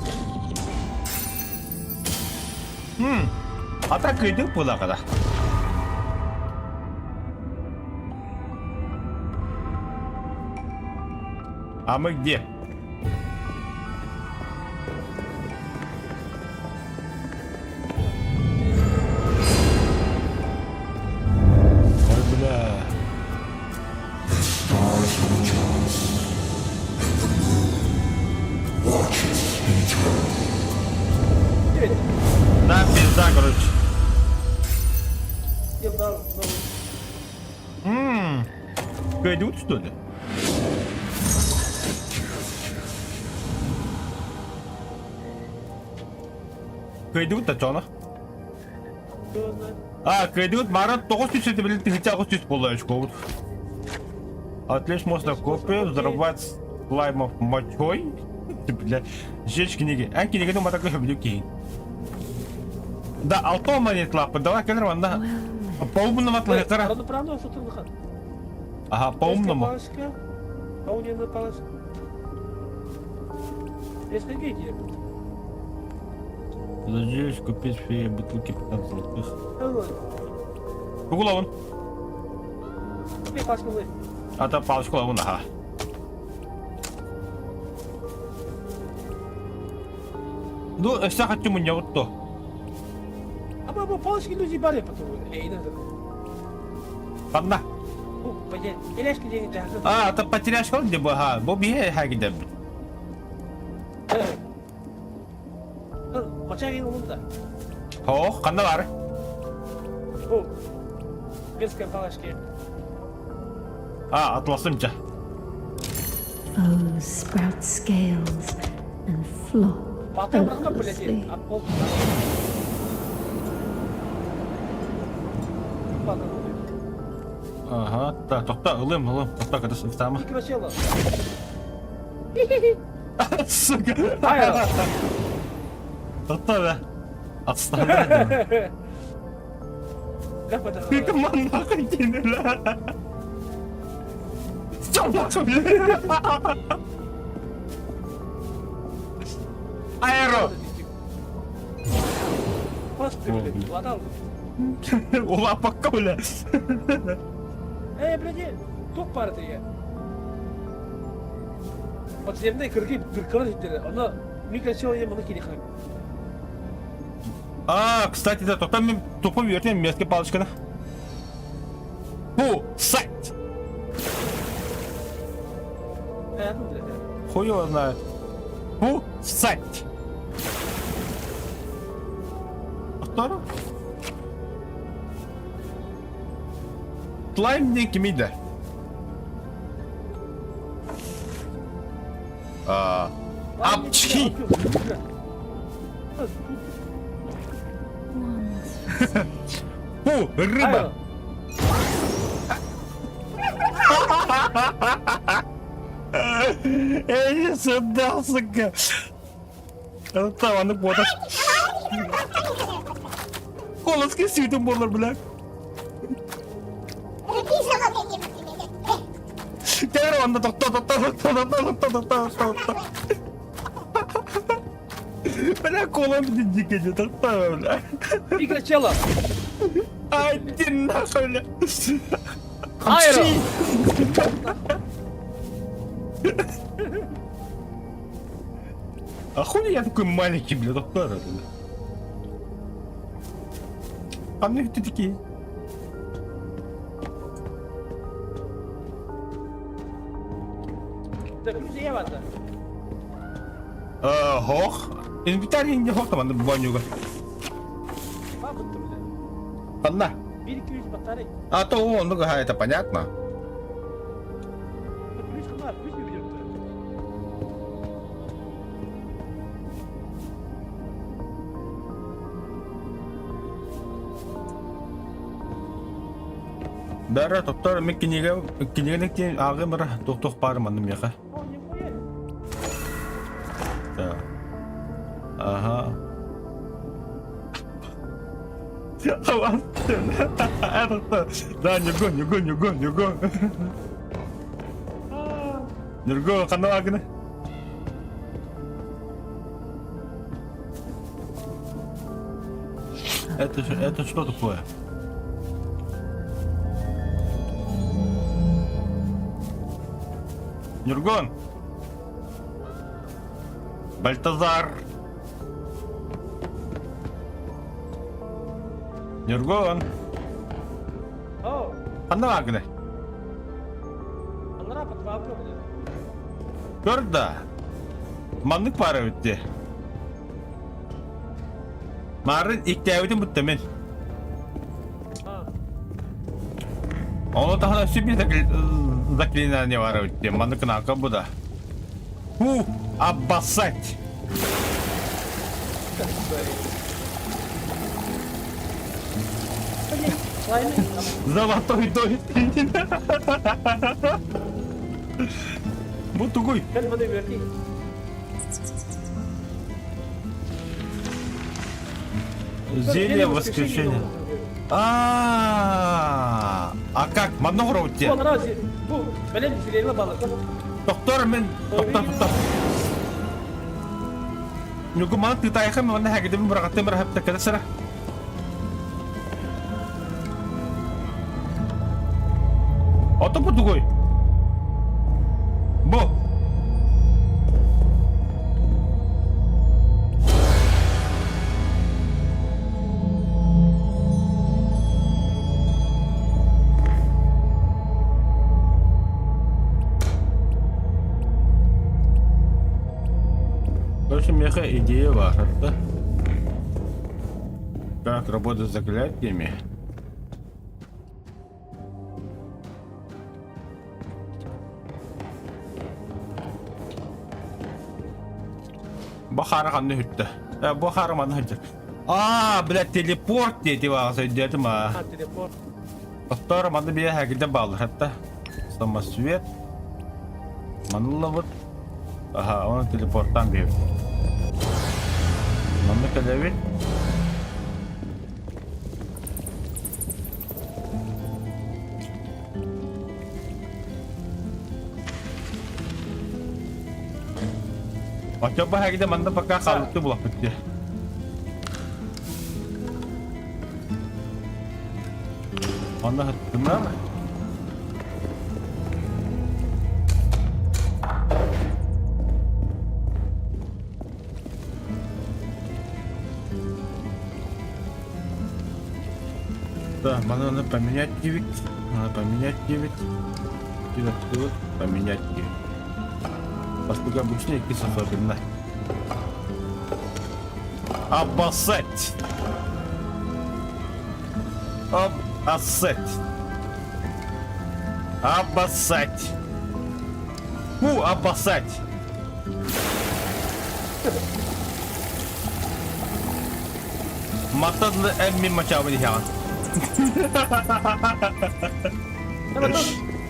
А так иди куда когда. А мы где? Ой, бля. Да, пизда, короче. Кайдут, что ли? Кайдут, Татьяна? А, кайдут, Марат, 900 блин, 1800 буолла очковут. Отлично, можно копию, взорвать слаймов мочой. Бля, сжечь книги. А книги, ну, матакы хөбүлүк Да, алто монет лапы, давай, кэлэр манна. По умному атлахтара. Ага, по умному. Палочка. Огненная палочка. Есть Надеюсь купить фея бутылки 15 золотых. Угловын. А то палочку ловун, ага. Ну, вся хочу мне вот то. А баба палочки люди бали потом. Эй, надо. Ладно. А, это потеряшка где бы, ага. Бо бие хагиде. О, ханна бар. О, детская палочки. А, атласымча. Foes sprout scales and flop helplessly. Ага, так, тохта, ылым, ылым, тохта, когда там. Сука. Тохта, да. Отстань. Ты нахуй кинула. Всё, нахуй, бля. Аэро. Господи, блядь, Улапа бля. Эй, блядь, тук партия. Подземный кыргы дыркалар иттер. Аны микросел моны кире А, кстати, да, топа мен тупо вертен меске палочканы. Фу, сайт. Хуй его знает. Фу, сайт. Второ. Слайм не кимиде. А, Апчхи! Фу, рыба! Эй, сырдаасыка. Таваны буота. Колоски сүүтүн буолар бля. Кэр онно тохто тохто тохто тохто тохто тохто тохто. Бля, колом дикий, тохто, бля. Пикачела. Ай, ты нахуй, бля. Айро. А хули я такой маленький, бля, доктор, бля? А мне кто такие? Хох. Инвентарь не хох там, банюга. Анна. А то он, ну это понятно. Бәрі тоқтар мен кинеге кинегенектен ағым бір тоқтоқ бар манным меха. Так. Ага. Да, Нюргун, Нюргун, Нюргун, Нюргун. Нюргун, ханна агны? Это, это что такое? Нюргон! Бальтазар! Нюргон! Ханна агны? Көр да. Маннык баара эбит дии. Марын иктээбитин бутта мин. Ону таһынан сүбэ заклинание баара эбит дии. Маннык кынаакка бу да. Фу, обоссать! Золотой дождь. Бу тугуй? Зелье воскрешения. А, а как? Манна хоробут Доктор мен доктор доктор. Нюгу ман тытайхам манна хагидим бырагаттым бырахапта кадасара. Ото бу тугуй? Бу. Короче, меха идея ваша, да? Как работать с заклятиями? Бахара ханны хүтті. Бахара манны хүтті. А, блядь, телепорт диэти баҕас өйдөөтүм а. А, телепорт. Тохтоор манны бие хагилден баалар хатта. Самосвет. Маныллабыт. Аха, оны телепорттан биэбит. Манны кэлэбит. Оччо баһагида манна пока халыкты булаппыт дии. Онно хыттынар. Да, маны надо поменять 9. Надо поменять 9. 9 поменять 9. Поскольку обычно икки сахарына. Обоссать! Обоссать! Обоссать! Фу, обоссать! Маттан эмми мачабын иһэҕин.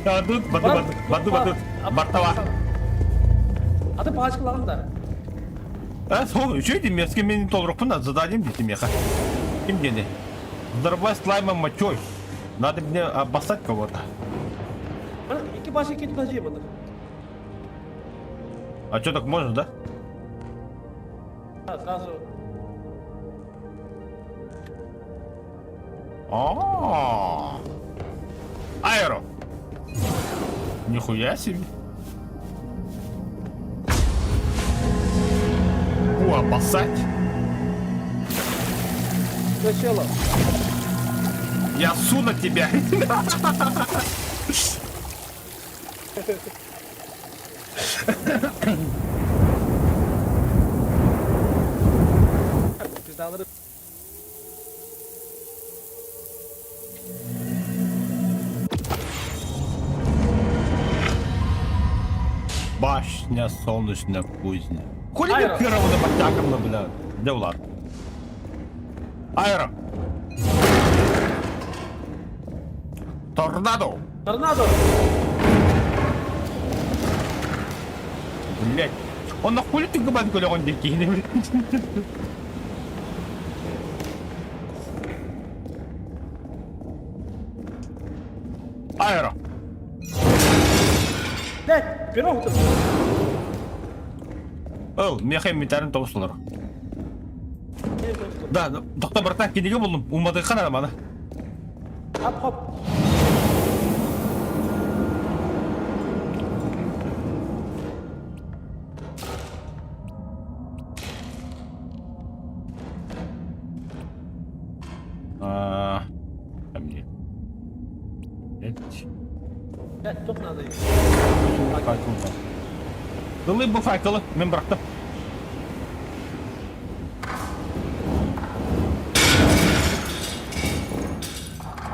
Тут баду баду баду баду бартава. Аты пачкалаҕын да. А, сол, үчүгэй дии, мерзкий мин толорукпун да задание диэтим миэхэ. Ким диэни? Взорвать слаймом мочой. Надо мне обоссать кого-то. Икки баш икки туда маны. А что так можно, да? А, сразу. А. Аэро. Нихуя себе. О, обоссать. Сначала. Я су на тебя. Пиздалары. Башня, солнечная кузня. Хули Аэро. первого на подтягом, бля. Где Влад? Аэро. Торнадо. Торнадо. Блять. Он на хули ты губан он дикий, блядь. Аэро. Блять, пирог тут. Ол, меха инвентарин тобус олор. Да, доктор братан кинигэ буллум. Умматыхха наада маны. Хоп-хоп. А, мне. Блять. Блять, тут надо. Факел. Ылый бу факелы, мин бырахтым.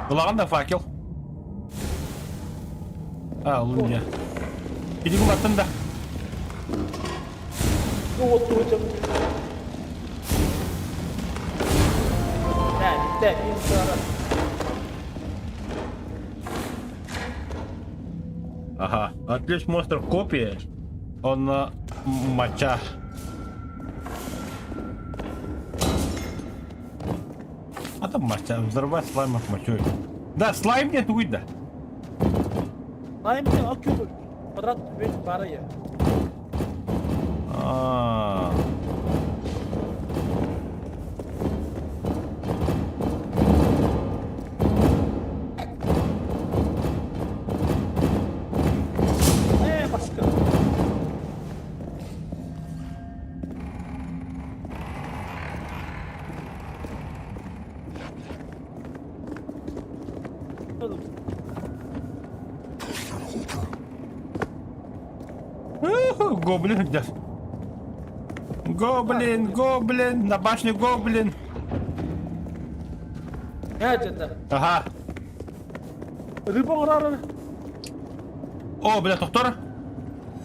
Ылаҕын да факел. А, ылын дьэ. Билигин баттын да. Ну вот тут. Да, да, Ага. Отличь монстр копии. Он моча. А там моча. Взорвать слаймов мочой. Да, слайм нет, уйда. Да. Слайм нет, а куб. Квадрат ведь бары я. А. Баска. Гоблин где? Гоблин, гоблин, на башню гоблин. Это. Ага. Рыба О, бля, доктор.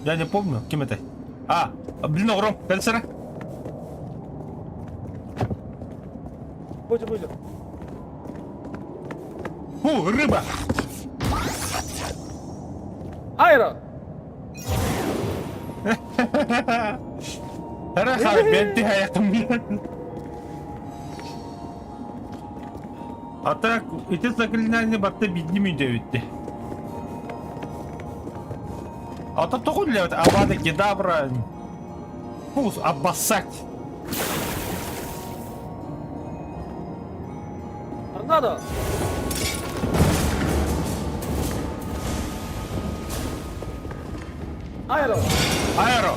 Я не помню, кем это. А, блин, огром, кэлсэрэ. Будем, будем. Фу, рыба. Айро! Раха, бенти хаятым. А так, ити заклинание батты бидни мүнде А то тоҕу үлэлээбит Авада Кедавра. Фу, обоссать. Торнадо! Аэро! Аэро!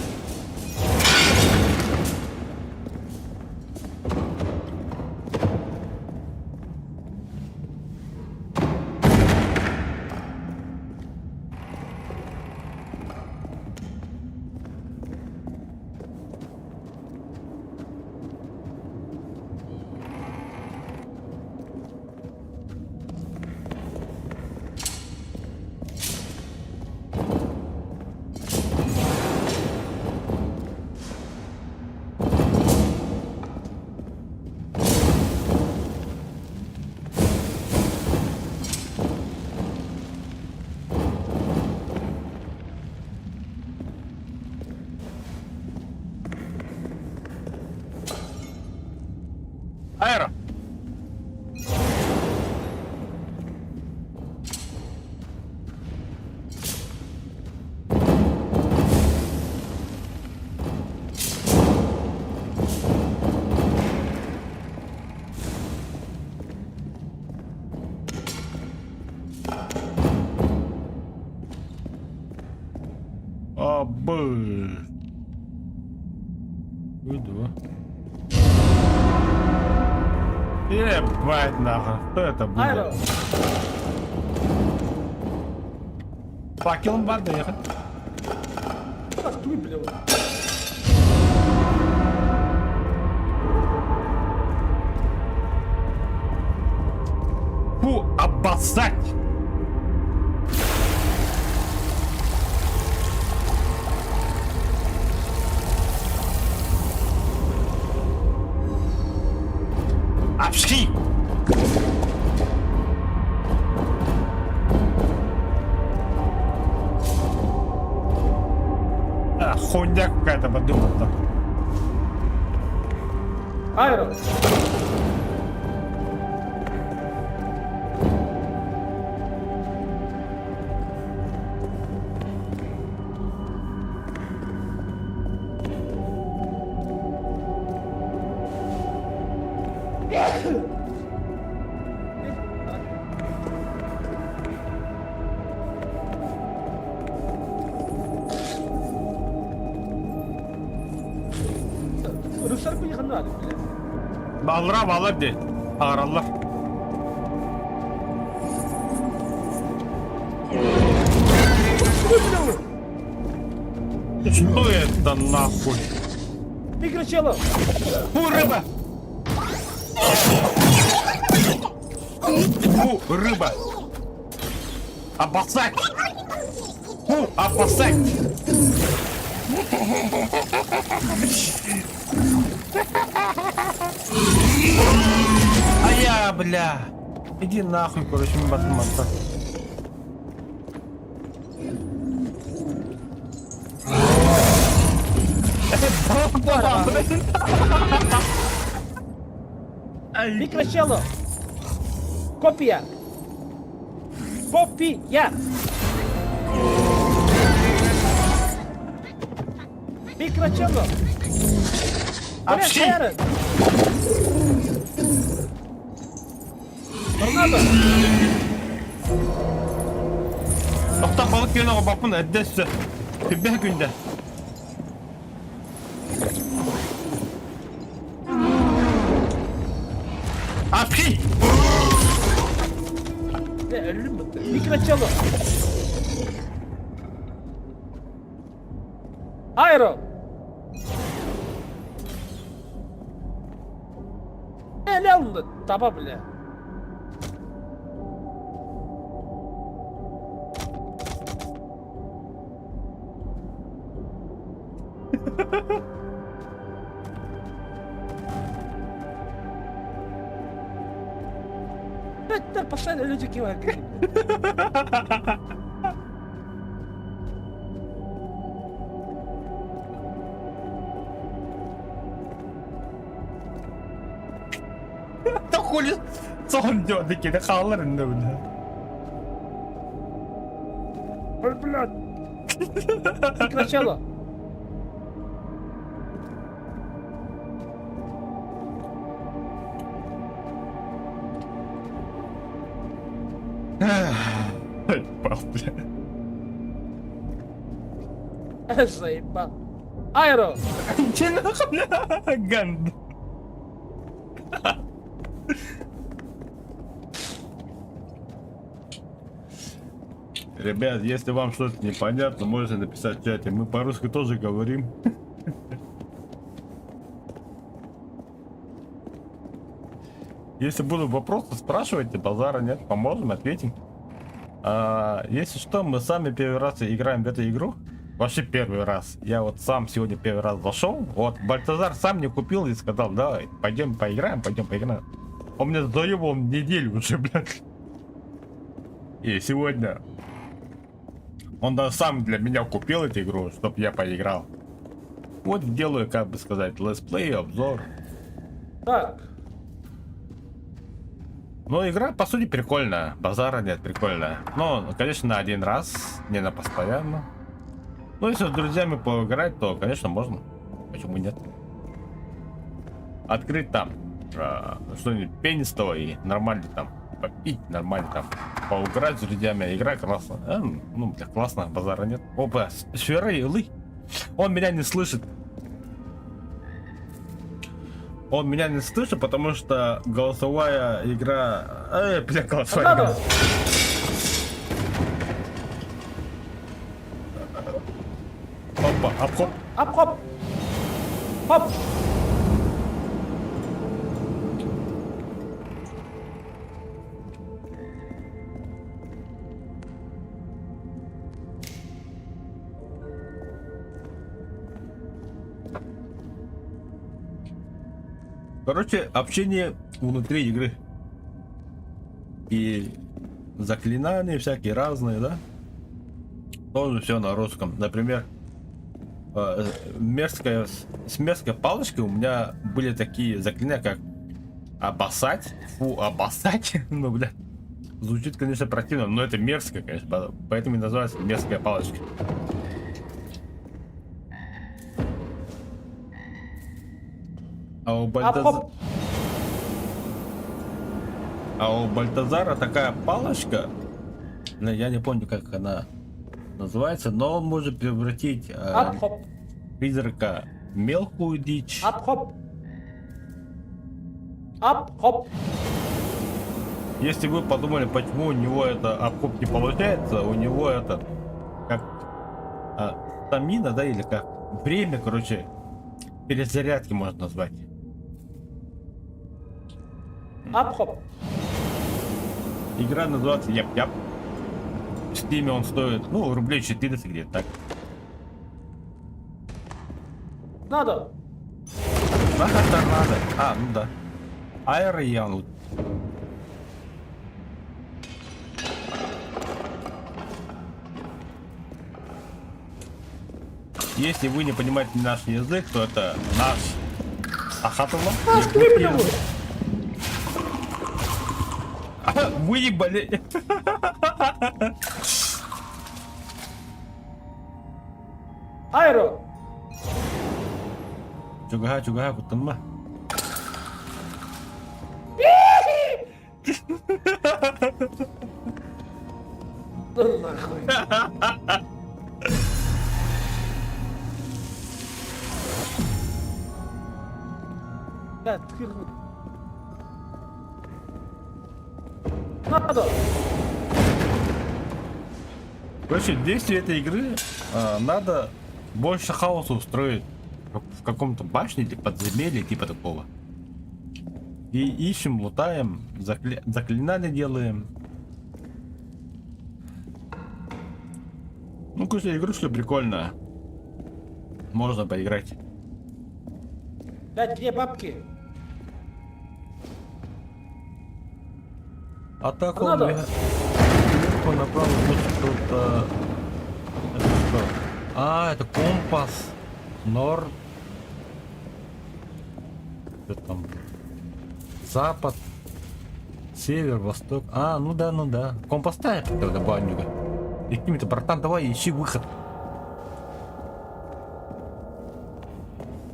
Б. Иду. Ебать нахуй, что это было? Факелом барды ехать. Фу, обоссать! Апши! А, хуйня какая-то подумал-то. Аэро. Ruslar быйыгын Баллара баллар дии. Аараллар. Что это нахуй? Прекращала! Фу, рыба! Фу, рыба! Обоссать! Фу, обоссать! А я, бля! Иди нахуй, короче, мата. Прекращала! Копия! Копия! Прекращала! Апши! Торнадо! Тохтоо балык күөнэ оҕобоппун эрдэ өссө. Күбэһэ күндэ. Апши! Өлүм Прекращала! Аэро! Эле таба бля. Бэттэр постоянно люди кивают. Да хули сон дёдики, да хаалар инде бля. Ой, блядь. Прекращала. Ебал, бля. Заебал. Аэро! Че нахуй, бля, ганд. Ребят, если вам что-то непонятно, можете написать в чате. Мы по-русски тоже говорим. Если будут вопросы, спрашивайте, базара нет, поможем, ответим. А, если что, мы сами первый раз играем в эту игру. Вообще первый раз. Я вот сам сегодня первый раз зашел. Вот Бальтазар сам мне купил и сказал, давай, пойдем поиграем, пойдем поиграем. Он меня заебал неделю уже, блядь. И сегодня он даже сам для меня купил эту игру, чтобы я поиграл. Вот делаю, как бы сказать, летсплей, обзор. Так. Ну, игра, по сути, прикольная. Базара нет, прикольная. Но, конечно, на один раз, не на постоянно. Ну, если с друзьями поиграть, то, конечно, можно. Почему нет? Открыть там что-нибудь пенистого и нормально там попить, нормально там поиграть с друзьями. Игра классная. Ну, бля, классно, базара нет. Опа, сфера елы. Он меня не слышит. Он меня не слышит, потому что голосовая игра... Эй, бля, голосовая игра. Торнадо! Опа, обхоп. Ап-хоп! Хоп! Короче, общение внутри игры. И заклинания всякие разные, да? Тоже все на русском. Например, мерзкая, с мерзкой палочкой у меня были такие заклинания, как обоссать. Фу, обоссать. Ну, бля. Звучит, конечно, противно, но это мерзко, конечно, поэтому и называется мерзкая палочка. А у Ап-хоп! А у Бальтазара такая палочка, я не помню, как она называется, но он может превратить Ап-хоп! призрака в мелкую дичь. Ап-хоп! Ап-хоп! Если вы подумали, почему у него это обхоп не получается, у него это как стамина, да, или как время, короче, перезарядки можно назвать. Ап-хоп! Игра называется Яп-Яп. В Стиме он стоит, ну, рублей 14 где-то так. Надо! Нахер торнадо. А, ну да. Аэроян. Если вы не понимаете наш язык, то это наш Ахатова. Выебали. Аэро! Чугаһаа, чугаһаа, куттаныма. Ну нахуй! Да, ты... Надо! Короче, действие этой игры надо больше хаоса устроить в каком-то башне или подземелье, типа такого. И ищем, лутаем, заклинания делаем. Ну, короче, игрушка прикольная. Можно поиграть. Блядь, где бабки? А так он Надо. сверху направо что-то... Это что? А, это компас. Нор. Что там? Запад. Север, восток. А, ну да, ну да. Компас ставит тогда банюга. И какими-то, братан, давай ищи выход.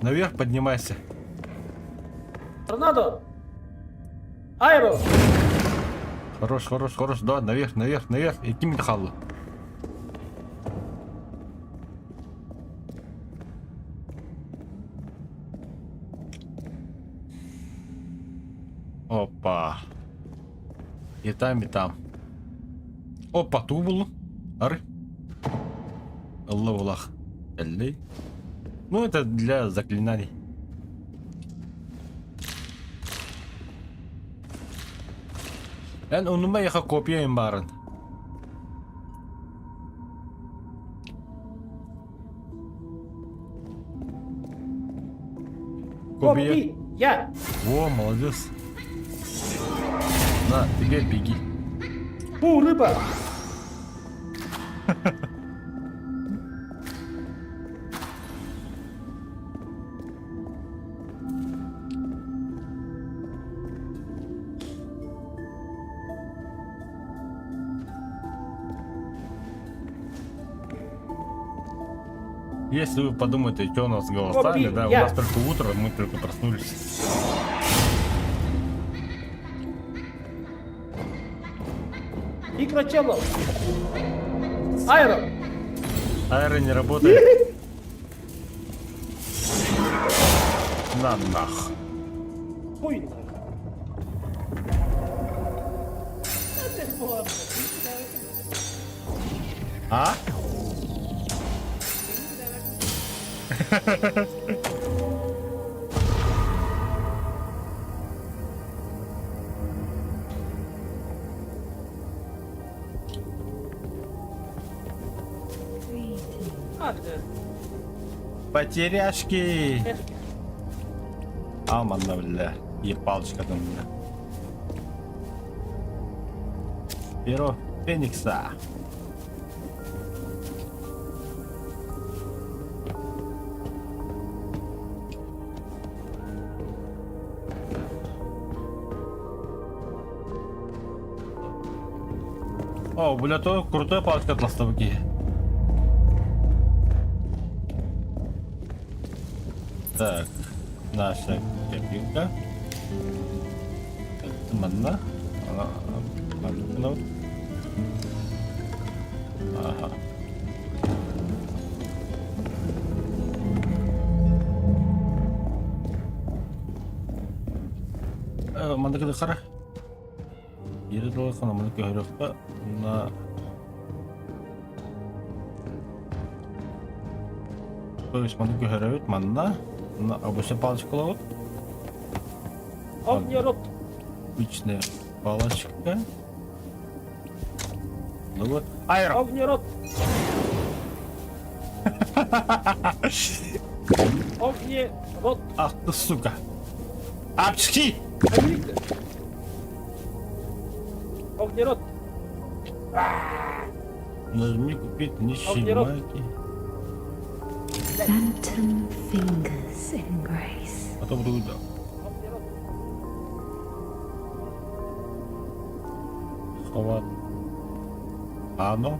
Наверх поднимайся. Торнадо! Аэро! Хорош, хорош, хорош. Да, наверх, наверх, наверх. И какими-то халлы. Опа. И там, и там. Опа, тубул. Ары. Ловлах. Ну, это для заклинаний. Эн онума яха копия барын. Копи! Я! Во, молодец. На, теперь беги. Фу, рыба! Если вы подумаете, что у нас с голосами, Копи, да, у я. нас только утро, мы только проснулись. Микрочело! Аэро! Аэро не работает. На нах. Хуй нах. А? Потеряшки! Аманна, бля. И палочка там, бля. Перо Феникса. О, бля, то крутой палочка от ластовки. Так, наша копилка. Это манна. Манна. Ага. Манна хара. Биир тылы маны көһөрүөххэ уонна то есть маны көһөрөбүт манна уонна обычный палочкалабыт. Огнерот. Обычная палочка. Ну вот. Аэро. Огнерот. Огнерот. Ах ты сука. Апчхи! Огнерот. Нажми купить нищие Огнерот. майки. Phantom fingers embrace. А то буду да. Огнерот. Хват. Ано.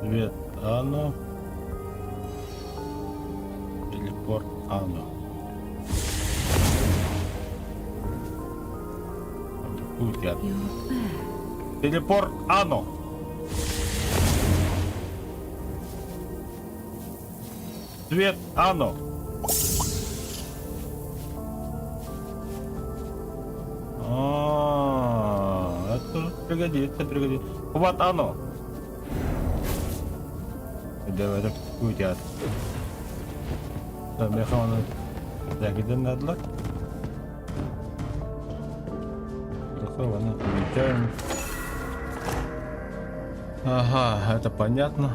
Привет, Ано. Телепорт Ано. Путь я. You're back. Телепорт Ано. Цвет Ано. А, это пригодится, пригодится. Вот оно. Давай, это будет. Там я хаваю. Закидем на длак. Хорошо, ладно, помечаем. Ага, это понятно.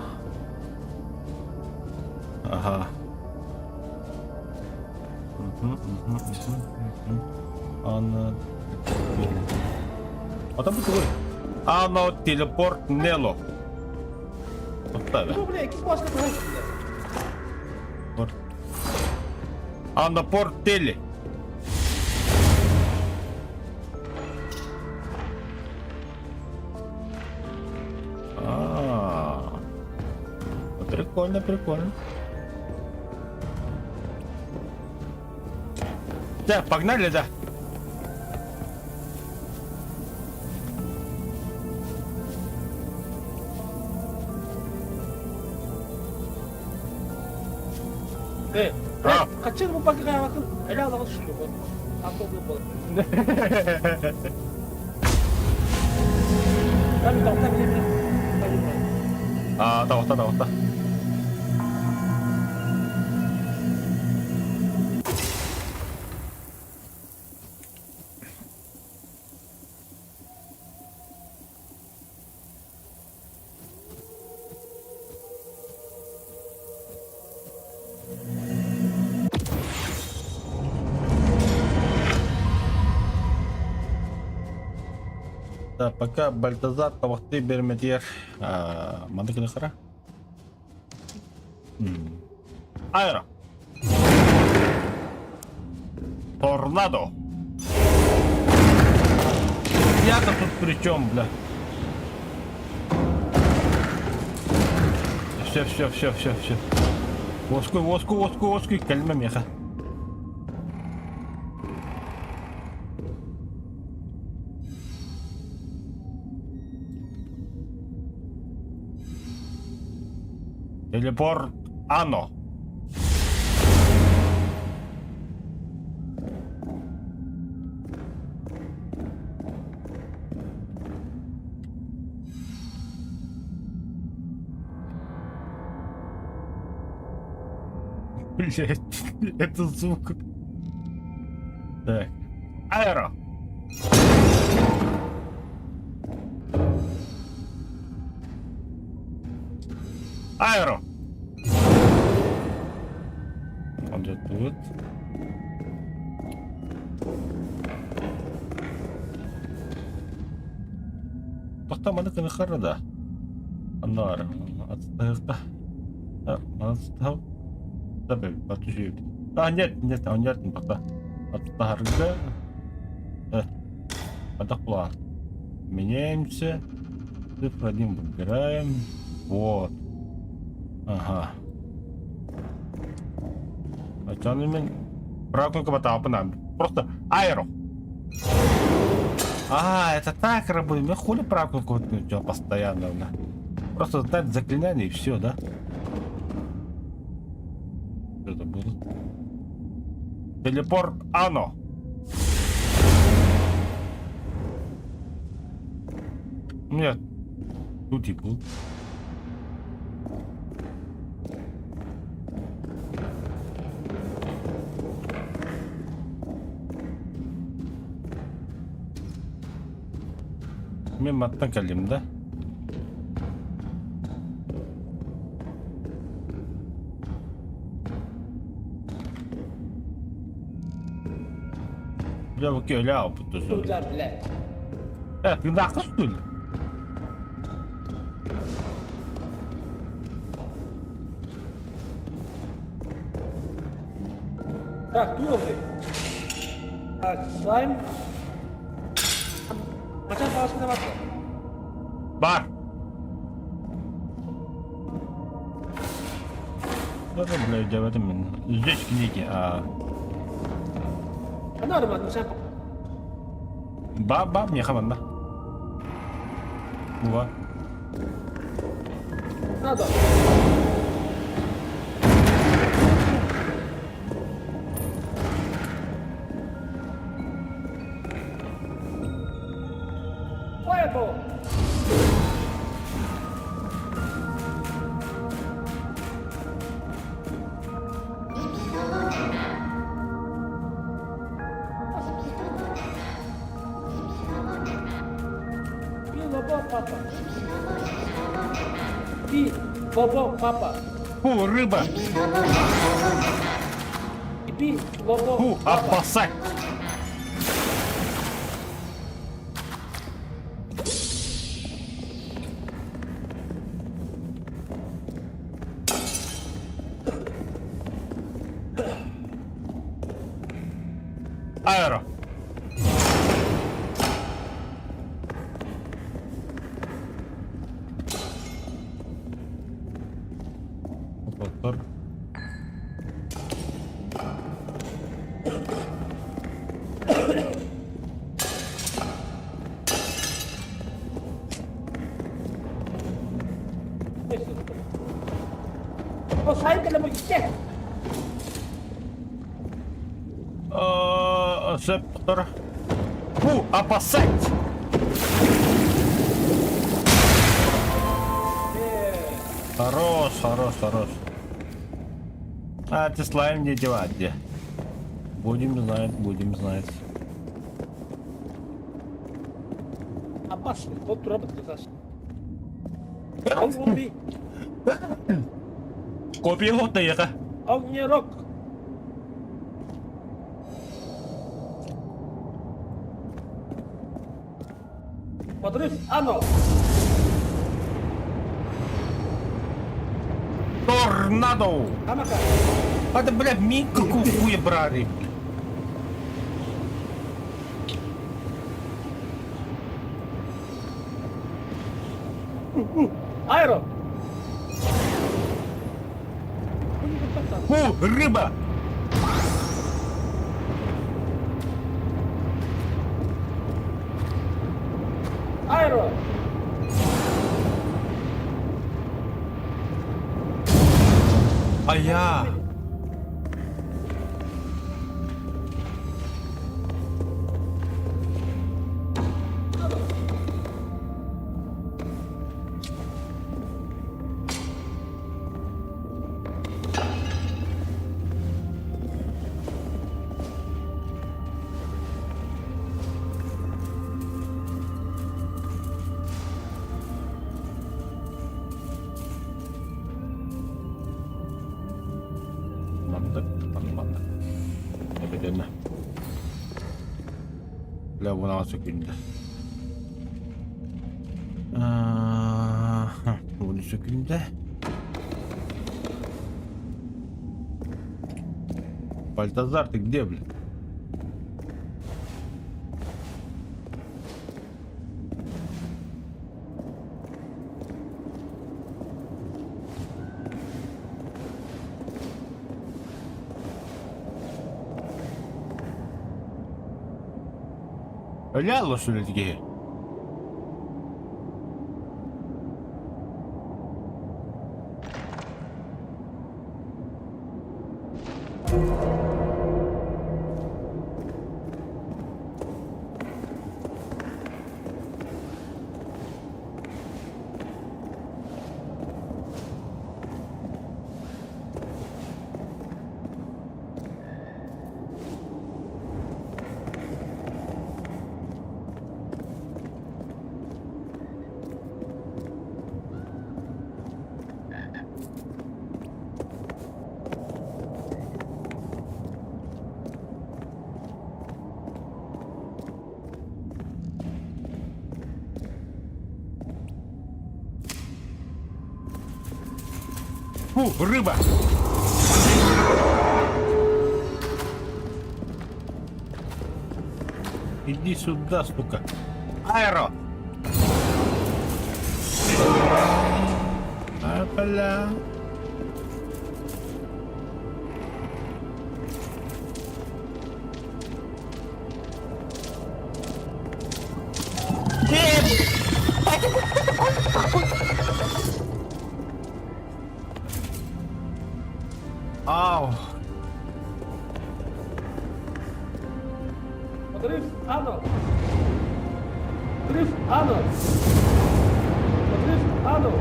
Ага. Угу, угу, угу, угу. Ана... А там будет Ано телепорт Нело. Бу бля, икки палочка Порт. Ано порт теле. А, прикольно, прикольно. Да, погнали, да. Э, А. хаччы бу пакыга эле алган шүлүк. Автобус болот. Там там там А, да, да, да. Да, пока Бальтазар табахты берметер. Манды хара. Аэро. Торнадо. Я-то тут при чем, бля? Все, все, все, все, все. Воску, воску, воску, воску, кальма меха. Телепорт Ано. Блять, это звук. Так. Аэро. Аэро. Он тут. Тохта маны кыныхара да. Аннар отстаһыкта. Отстал. А, нет, нет, он нет, пока. Отстаһарга. Это план. Меняемся. Цифру один выбираем. Вот. Ага. А мен правую кнопку Просто аэро. А, это так работает. Мне хули правую кнопку постоянно. Да? Просто дать заклинание и все, да? Что это было? Телепорт Ано. У меня тут и был. Мен маттан кэллим да? Бля, бу өлө аалбыт Сылдьар бля. Э, тыыннаахха что ли? Так, туох Так, слайм. Мачан паласката бар. Бар. Да, бля, в этом Здесь книги, а... Ба, ба, мне хаманда. Ува. Надо. Fireball! Папа. И Бобо папа. Фу, рыба! И Лобо Фу, обоссать! Аэро. Мотор. О, сайын кэлэ бу икке. Септор. Фу, обоссать! Хорош, хорош, хорош. А, ты слайм не девать где. Будем знать, будем знать. Аббас, вот турабыт кызас. Огнеби. Копия вот яка. Огнерок. Подрыв Ано. Торнадо! Амака. А это, бля, миг какого хуя брали? Аэро. Фу, рыба! Аэро. А я... Бля, бунаҕа сөкүндэ. Буну сөкүндэ. Бальтазар, ты где, блин? Өлө алла киһи. Фу, рыба! Иди сюда, сука. Аэро! А, бля. Ау. Подрыв Ано! Подрыв Ано! Подрыв Ано!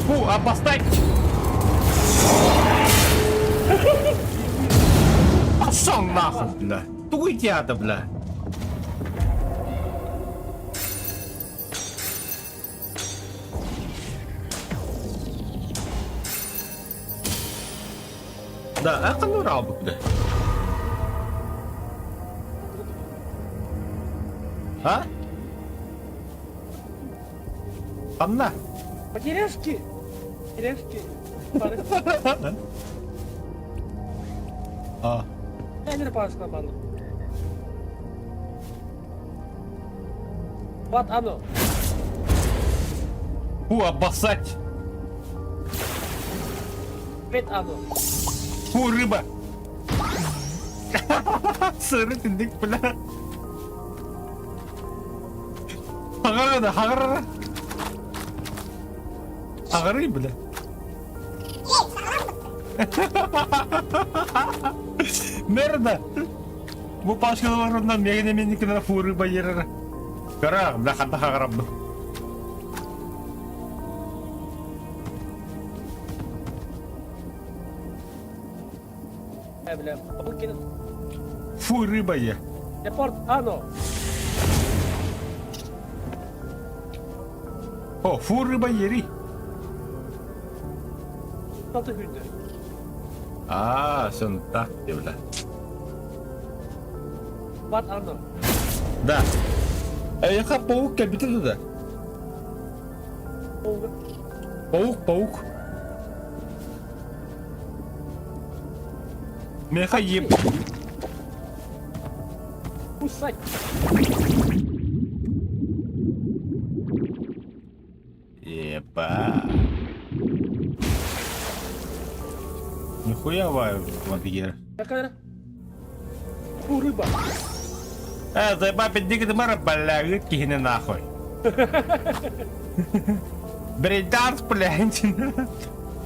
Фу, обостать! Пошел нахуй, бля. Тугуй тебя, бля. Да, а ну рабы, бля. А? Анна. Потеряшки! Потеряшки! А. Я не палочка банду. Вот оно. Фу, обоссать. Опять оно. Фу, рыба. Сыры тиндик, бля. Хагарада, хагарара. Хагары, бля. Мерда. Бу пашкаларынан мегене меникинен фу рыба ерер. Кара, бля, ханта хагарабы. Бля, Фу, рыба е. Депорт Ано. О, фу, рыба ери. Altı gündü. А, sen так, бля. Вот оно. Да. Эйха паук кэлбитэ туда. Паук, паук. Меха еб. Кусать. Еба. Нихуя ваю, вампир. Какая? Фу, рыба. Заеба пиндик мара, бля, кихини нахуй. Брейданс, блядь.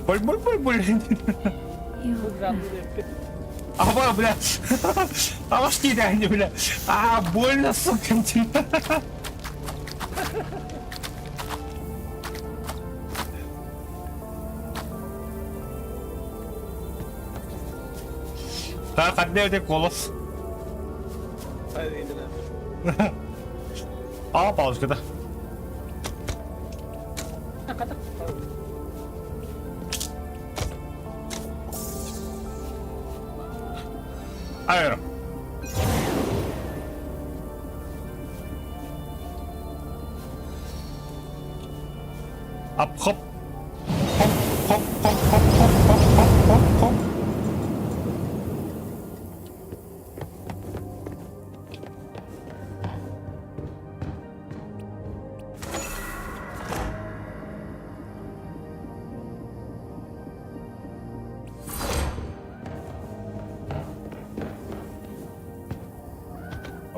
Буль-буль-буль-буль. А, блядь. А ваш не, бля. А, больно, сука. Так, одни голос. А, палочка, да. Аэро. Ап хоп. Хоп, хоп, хоп, хоп, хоп, хоп, хоп, хоп, хоп.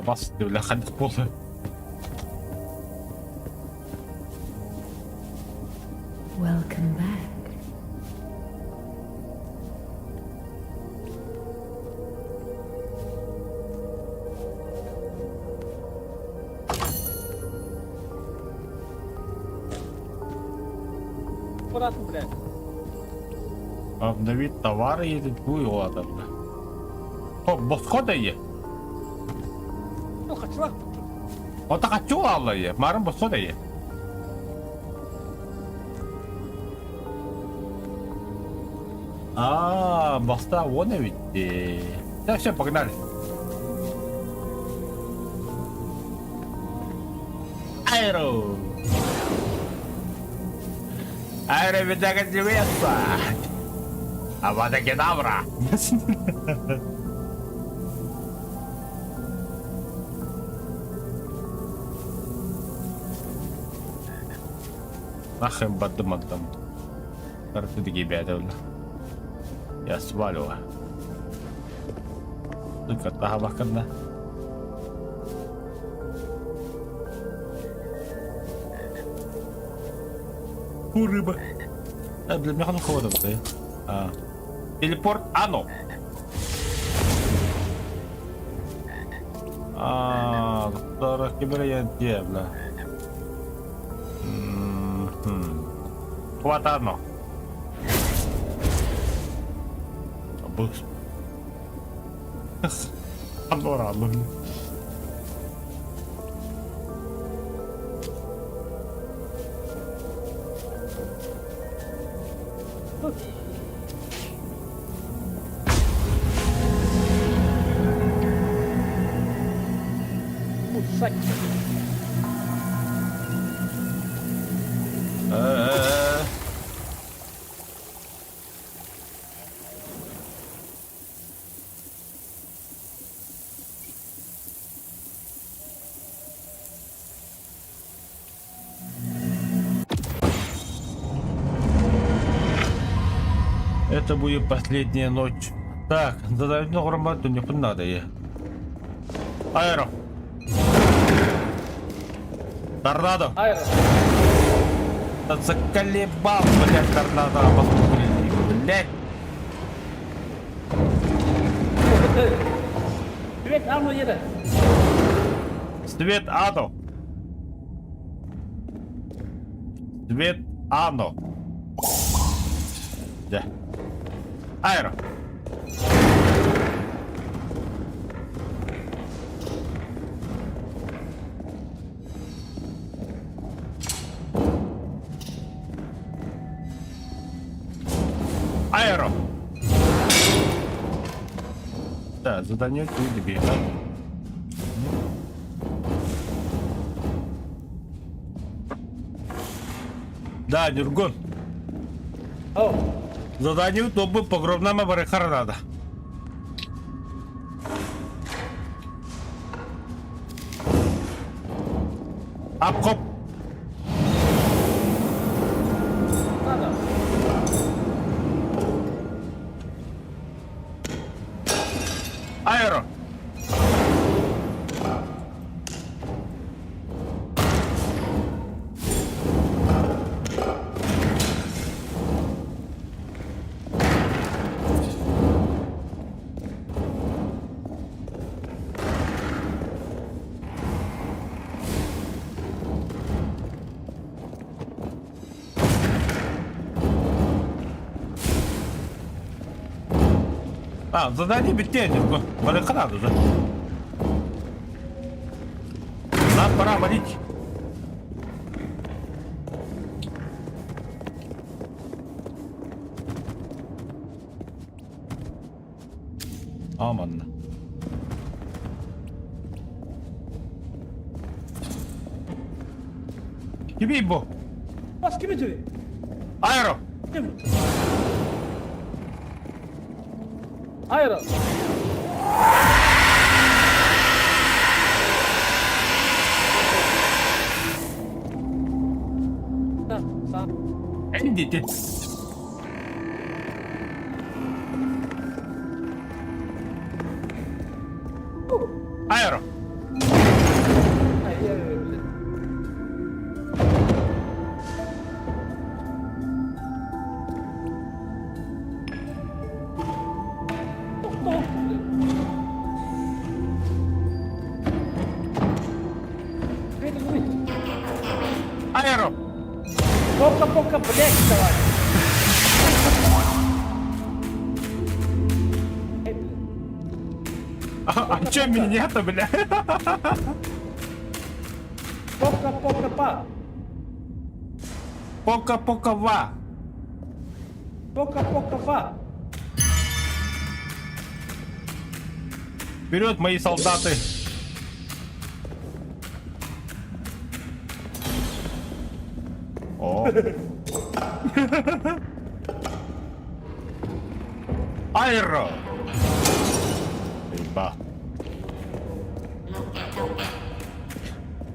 Бас бля ханнык буолла. Welcome back. Куда ты, блядь? Обновить товары едет буй бля. Хоп, босхо да е. Ну, хочу. Ота хочу алла е. Марын босхо да е. А, баста вон ведь. Так, все, погнали. Аэро! Аэро, бедняга Невеста! Авада кедавра! Нахрен бадым там. Ребята, я сваливаю. Только таха. Фу, рыба. А, для меня холодно. А. Телепорт Ано. А, кибер бля. Хватано. Бус. Allora, Кусать. Это будет последняя ночь. Так, задать громаду не надо я. Аэро. Торнадо. Аэро. Да заколебал, блядь, торнадо. Блядь. Свет ану ере. Свет аду. Свет ану. Да. Аэро. Аэро. Да, задание ты бегать. Да, Нюргун. О. Задание тобы погробнама барыхар надо. Ап-хоп. Надо. Аэро. А, задание bitti. Барыха надо уже. Нам пора валить. Аман. Кими бу? Бас кими түри? Аэро! Ким? Аэро! Эндити. Аэро! Аэро! Пока-пока, блядь, давай. Эй, блядь. А чё меня-то, бля? Пока-пока-па. Пока-пока-ва. Пока-пока-фа. Вперед, мои солдаты! О. Аэро! Еба.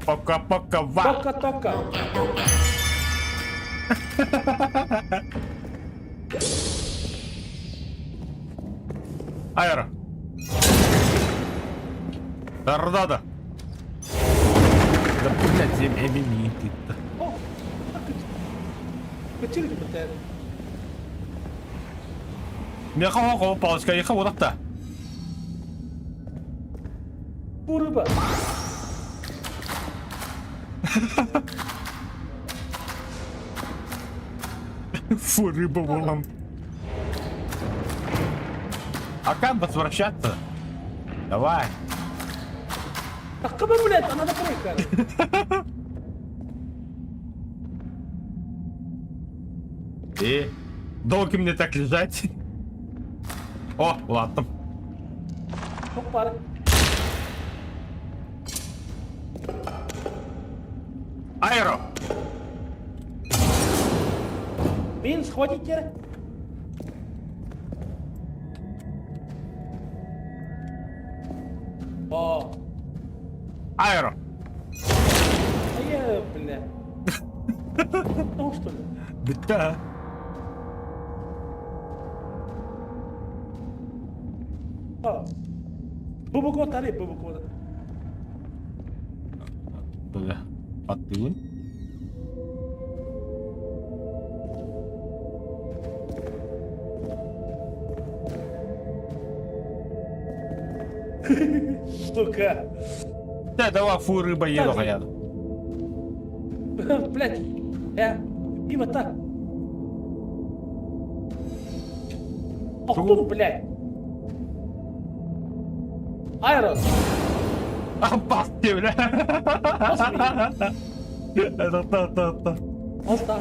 Пока-пока-ва. Тока-тока. Аэро. Торнадо. Да, блядь, эмини ты. О, Көтүр битэр. Меха хо палочка, еха вот так. Курба. Фу, рыба волом. А как возвращаться? Давай. Так кыбы, блядь, она на И долго мне так лежать? О, ладно. Хоппар. Аэро! Мин схватите. О, Аэро! а я, бля. Ну что ли? Да. А. Бубуко тари, бубуко. Бля, подтылын. Сука. Да, давай, фу, рыба еду, хотят. Блядь. Я. Пиво так. Охтум, блядь. Аэро. Опасный, бля. Это та та та. Алта.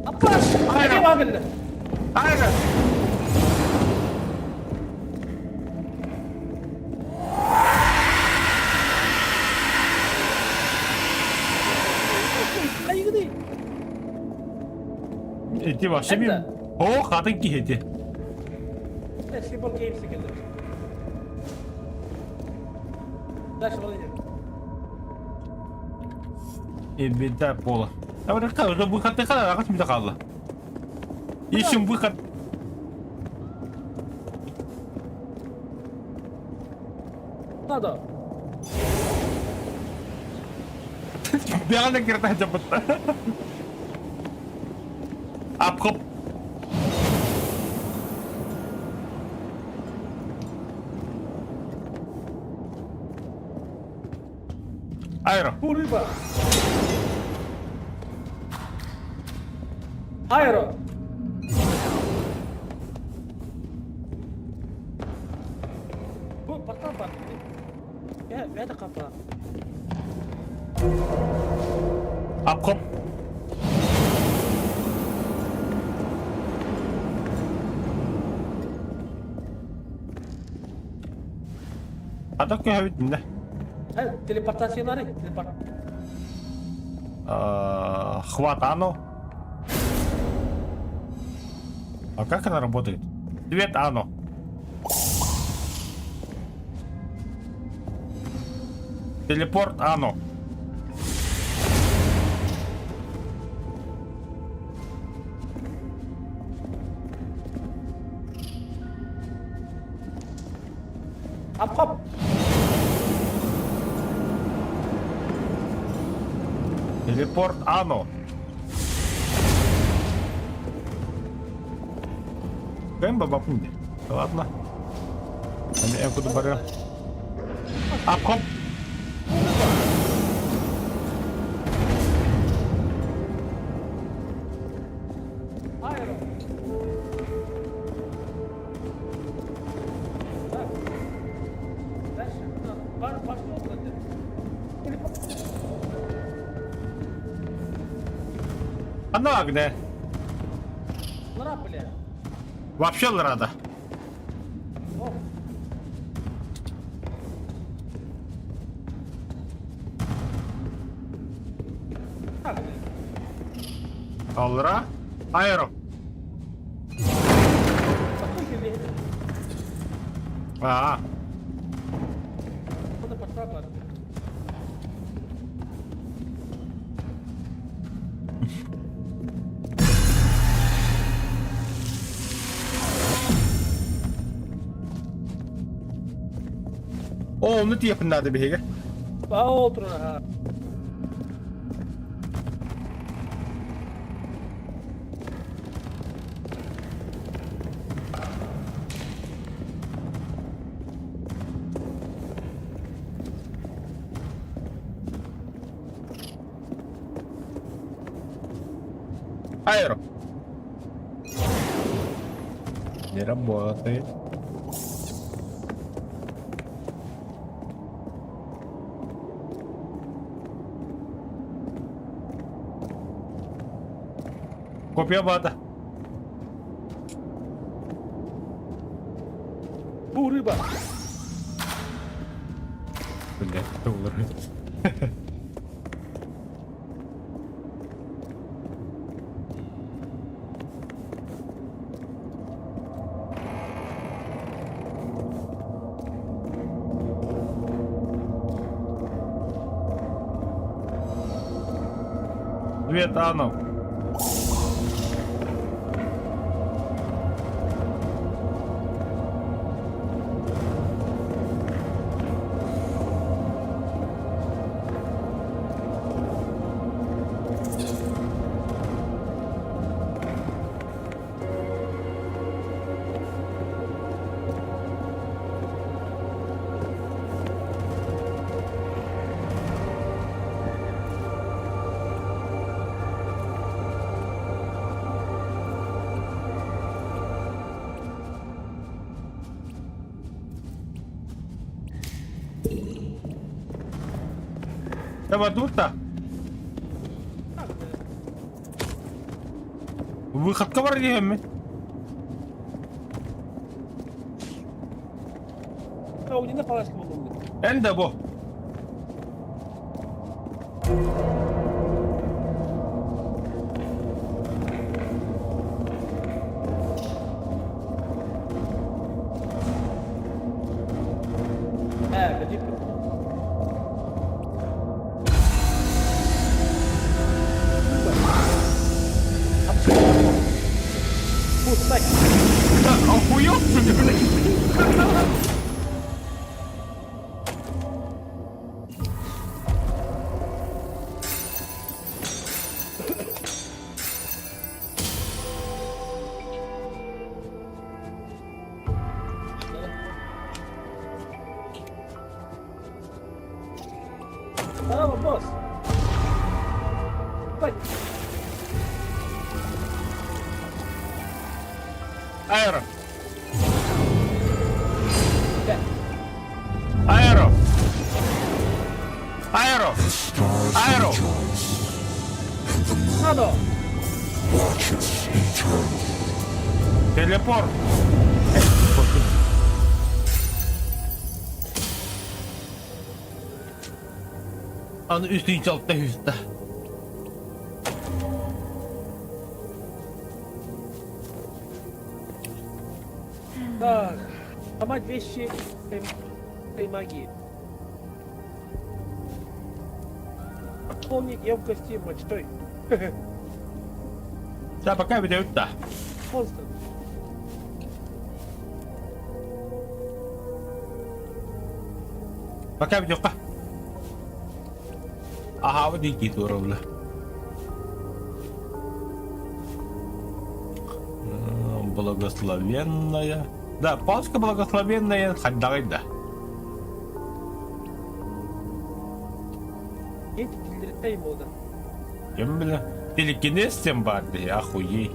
Апас. Аэро. Аэро. Эти вообще мимо. О, хатынки эти. Simple Games келди. Дальше, Владимир. И беда пола. А вот как уже выход ты хала, а как хала. Ищем выход. Надо. Бяна кирта жабытта. Ап хоп. Аэро. Курыба. Аэро. Бу портал бар. Я, это капа. Ап хоп. А так я ведь не. Телепортациялары, телепорт. Хват Ану. А как она работает? Свет Ану. Телепорт Ану. Ап-хоп! Телепорт Ану. Кэм бабапунди. Ладно. Я буду барю. Ап-хоп! Аэро! Так. Дальше. Бар, пошел, Анагне. Лара, бля. Вообще рада. Оп. Так, бля. Алра. Аэро. Аа. Куда пошла, бар? Оо, ону тиэпин наада биһиги. Баа турар ha. Аэро. Не работает. Копия бада. Бу рыба. Блять, доллары. Привет, Анна. Давай тут-то. Выходка бар диэми. Каудина палашка булдум. Эн да бу. Ээ, кадип. Пустай. Да, охуел, что ли, блядь? Здорово, босс. Пать. Аэро. Да. Аэро. Аэро. Аэро. Надо. Телепорт. Аны үстүн чалта үстэ. Так, сломать вещи этой магии. Пополнить емкости мочтой. Ча, пока бүтэбит да. Монстр. Пока бүтүөххэ. Аһаабыт дии тура Благословенная. Да, палочка благословенная хайдаҕый да. Киллэртэй мода. Ким билэ? Телекинез тем бар дии, охуей.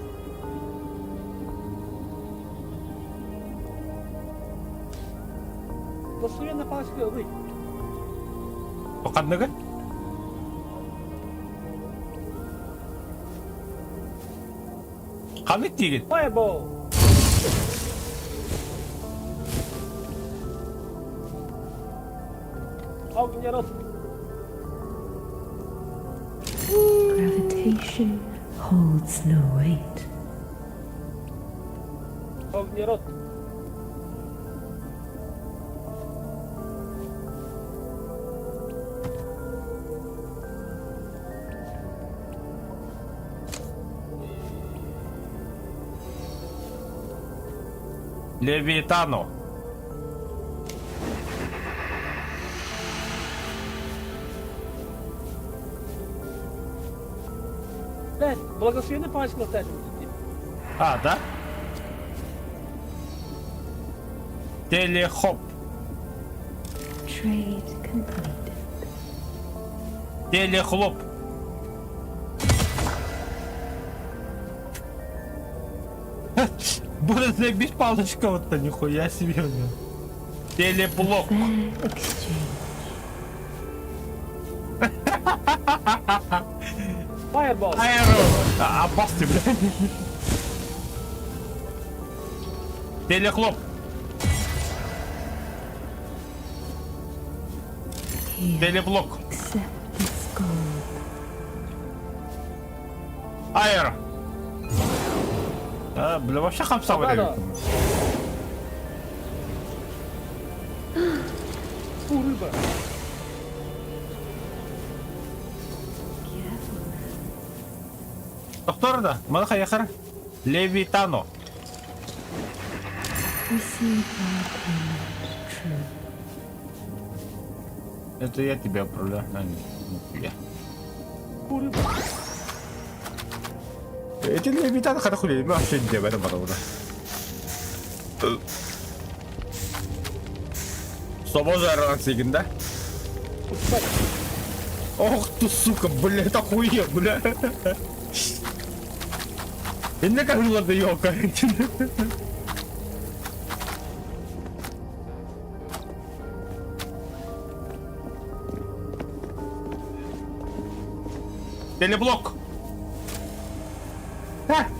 Благословенная палочка ылый. Ханныгы? Ханнык диигин? Fireball! Огнерод. Gravitation holds no weight. Огнерод. Левитано. Блядь, благословенный палочка летает. А, да? Телехоп. Trade completed. Телехлоп. Будет заебись палочка вот-то, нихуя себе. Бля. Телеблок. Fair exchange. Fireball. Аэро. А, опасный, бля. Телехлоп. Here, Телеблок. accept this gold. Аэро. А, бля, вообще хамса Торнадо. Фу, рыба. Careful now. Доктор да, Манаха яхар. Левитано. Receive my payment true. Это я тебя отправляю. А, нет, нихуя. Фу, рыба. Эти Левитано хата хули, вообще не это барабана. Собо жаран сигин, да? Упать. Ох ты, сука, бля, это охуел, бля. Инне кажыларды ёлка. Телеблок.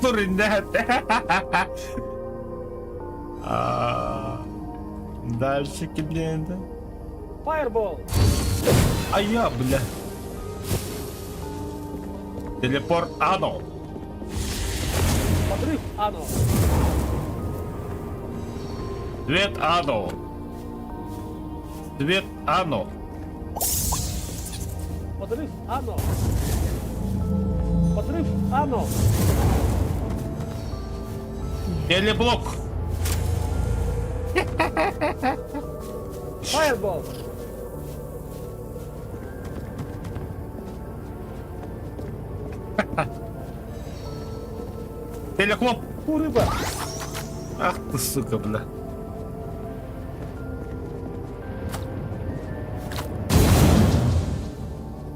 Турында. А, Дальше кибленді. Fireball. А я, бля. Телепорт Ано. Подрыв Ано. Свет Ано. Свет Ано. Подрыв Ано. Подрыв Ано. Телеблок. Fireball. Телехлоп. Фу, рыба. Ах ты, сука, бля.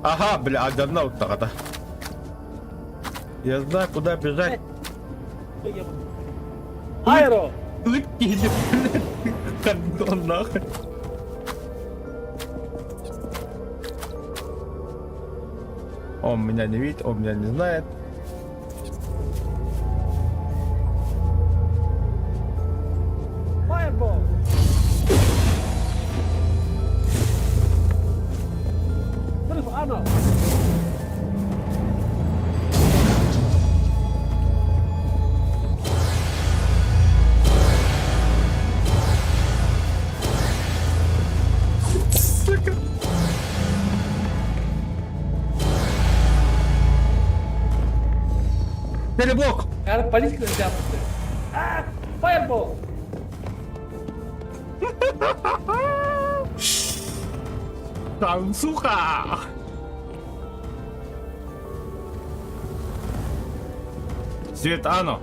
Ага, бля, одна вот так Я знаю, куда бежать. Аэро. Выкинули, блядь, кордон нахуй. Он меня не видит, он меня не знает. Fireball. Подрыв Ано. Телеблок! Политика А, Фаербол! Танцуха! Светано!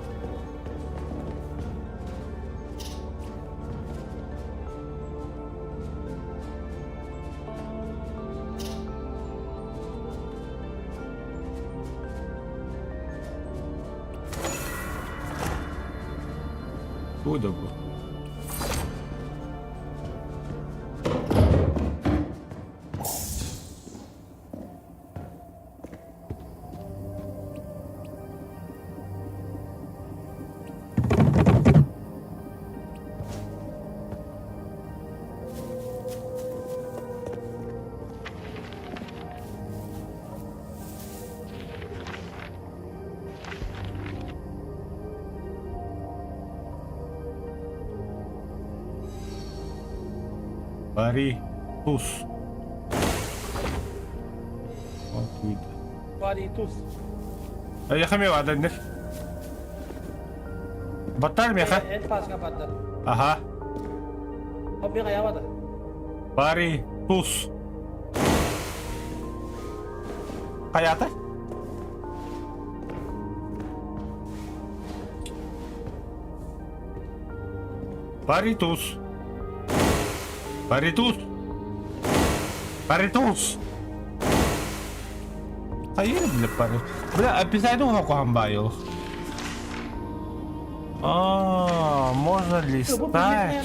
Куда бу? Пари туз. Пари туз. Эйиэхэ эмиэ баада инник. Баттаар миэхэ. Эн пааска бааннар. Аха. О, миэхэ ябада. Пари туз. Хайата? Паритус. Паритус. Паритус. Хайыр бля пари. Бля, описание оҥоһон баайыл. А, можно листать.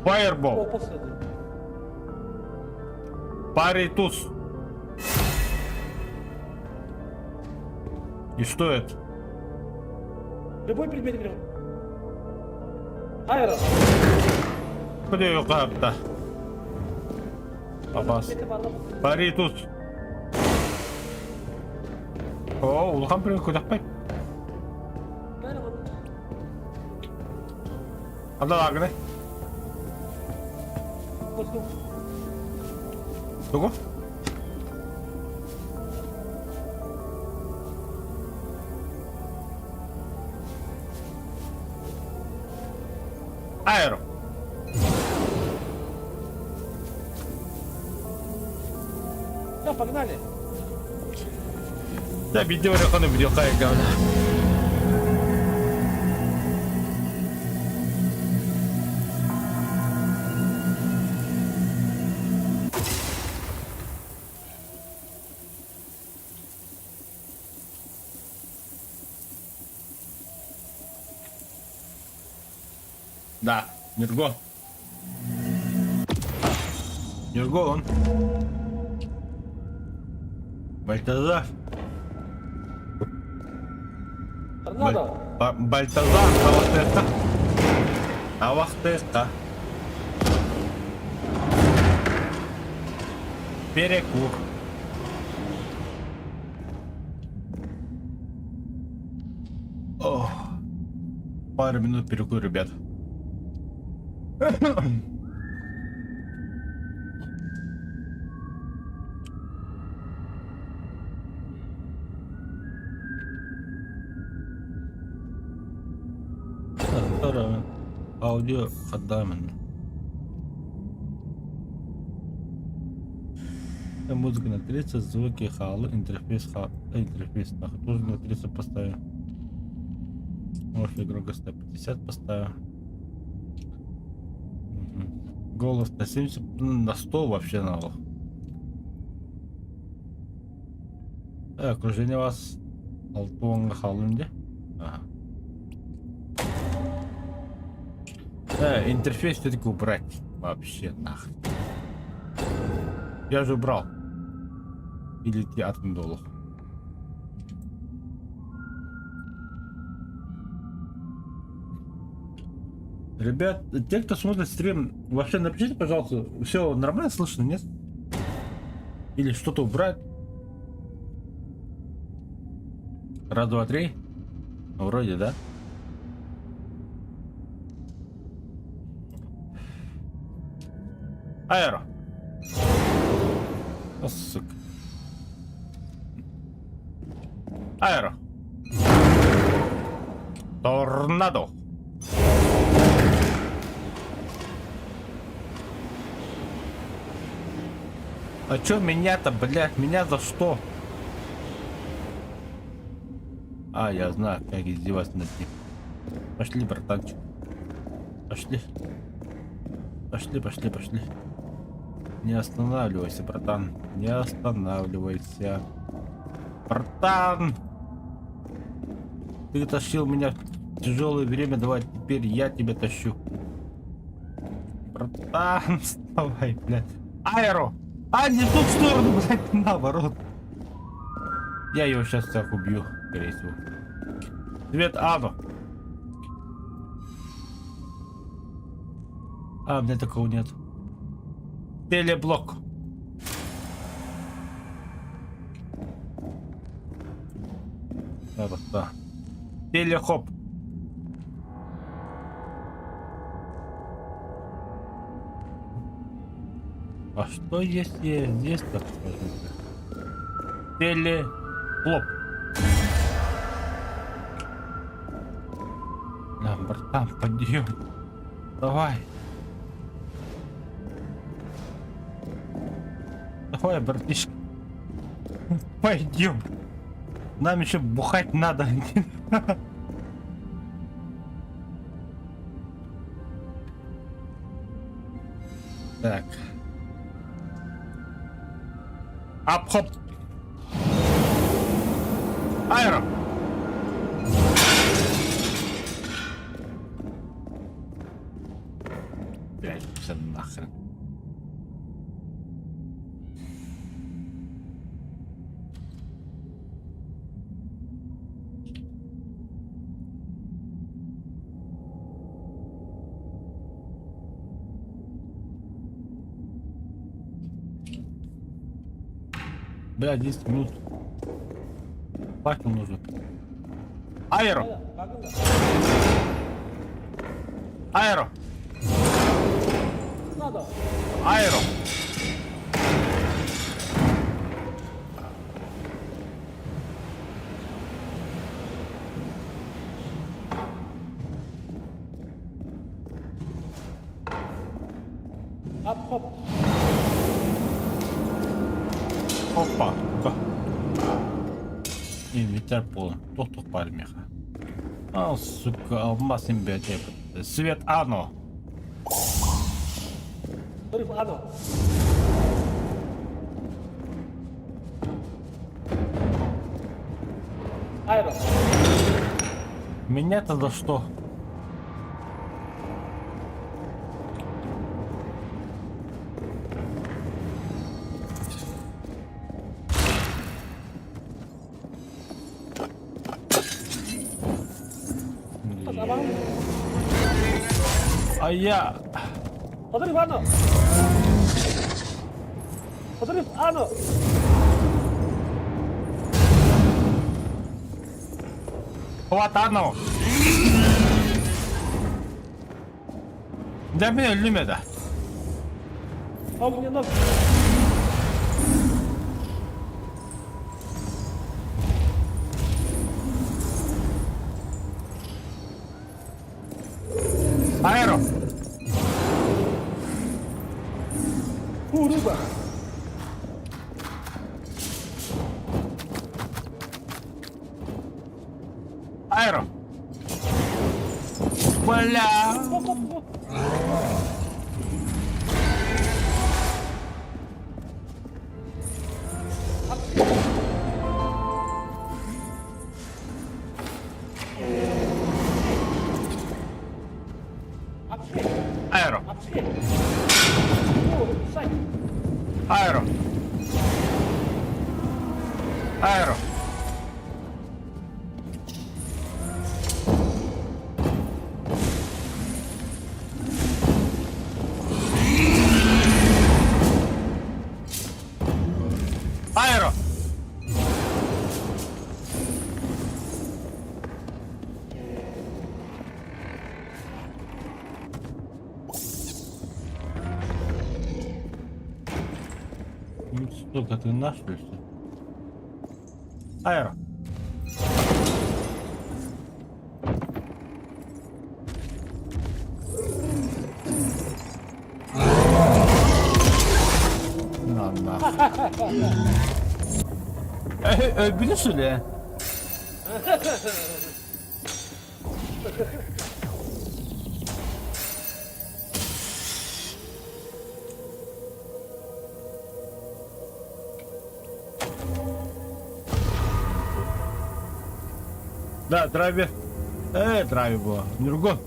Fireball. Паритус. И что это? Любой предмет берем. Аэро. Куда Абас. Паритус. О, улахан прыгы көтөхпөт. Анда лагны. Тугу? Аэро. Все, погнали. Да, видео реханы видео говна. Да, Нюрго. Нюрго он. Бальтазар. Торнадо. Бальтазар, Авахтыка. Авахтыка. Перекур. О, пару минут перекур, ребят. Аудио хаддамен. Музыка на 30, звуки халы, интерфейс ха, интерфейс нахуй тоже на 30 поставим. Может, громкость на 50 поставим. Мгм. Голос на 70, ну, на 100 вообще надо. Окружение вас алтуанга халынде. Ага. Интерфейс все-таки убрать. Вообще нахрен. Я же убрал. Или ты атом доллар. Ребят, те, кто смотрит стрим, вообще напишите, пожалуйста, все нормально слышно, нет? Или что-то убрать? Раз, два, три. Ну, вроде, да? Аэро. О, сука. Аэро. Торнадо. А чё меня-то, блядь, меня за что? А, я знаю, как издеваться над ним. Пошли, братанчик. Пошли. Пошли, пошли, пошли. Не останавливайся, братан. Не останавливайся. Братан! Ты тащил меня в тяжелое время, давай теперь я тебя тащу. Братан, вставай, блядь. Аэро! А, не в ту сторону, блядь, наоборот. Я его сейчас так убью, скорее всего. Свет Аду. А, у меня такого нет. Телеблок. Да, вот, да. Телехоп. А что если я здесь так скажу? Телехлоп. Да, братан, подъем. Давай. Давай, братишка. Пойдем. Нам еще бухать надо. Так. Ап, хоп. Аэро. Блять, все нахрен. Бля, 10 минут. Факел нужен. Аэро! Аэро! Аэро! Ап хоп. Опа! Инвентарь полон. Туох баар миэхэ. А, сука, алмаз имбет. Свет Ано. Взрыв Ано. Аэро. Меня-то за что? А я... Взрыв Ано. Взрыв Ано. Хват Ано! Да меня өлүмэ да. Огненный. Аэро! Уруба. Аэро! Бля! Хоп, хоп, хоп. Аэро! Аэро! Аэро! Аэро! Сука, ты наш ли что? Аэро. На, на. Өлбүтэ сүлэ. Да, Драви. Драви было. Нюргон.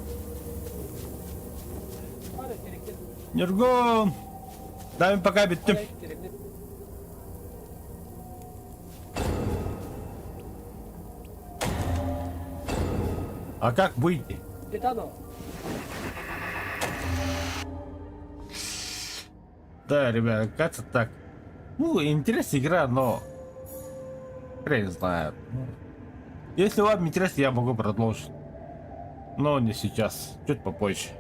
Нюргон. Дай им пока бүттүм. А как выйти? Детано. Да, ребят, кажется так. Ну, интересная игра, но... Хрен знает. Ну, если вам интересно, я могу продолжить. Но не сейчас, чуть попозже.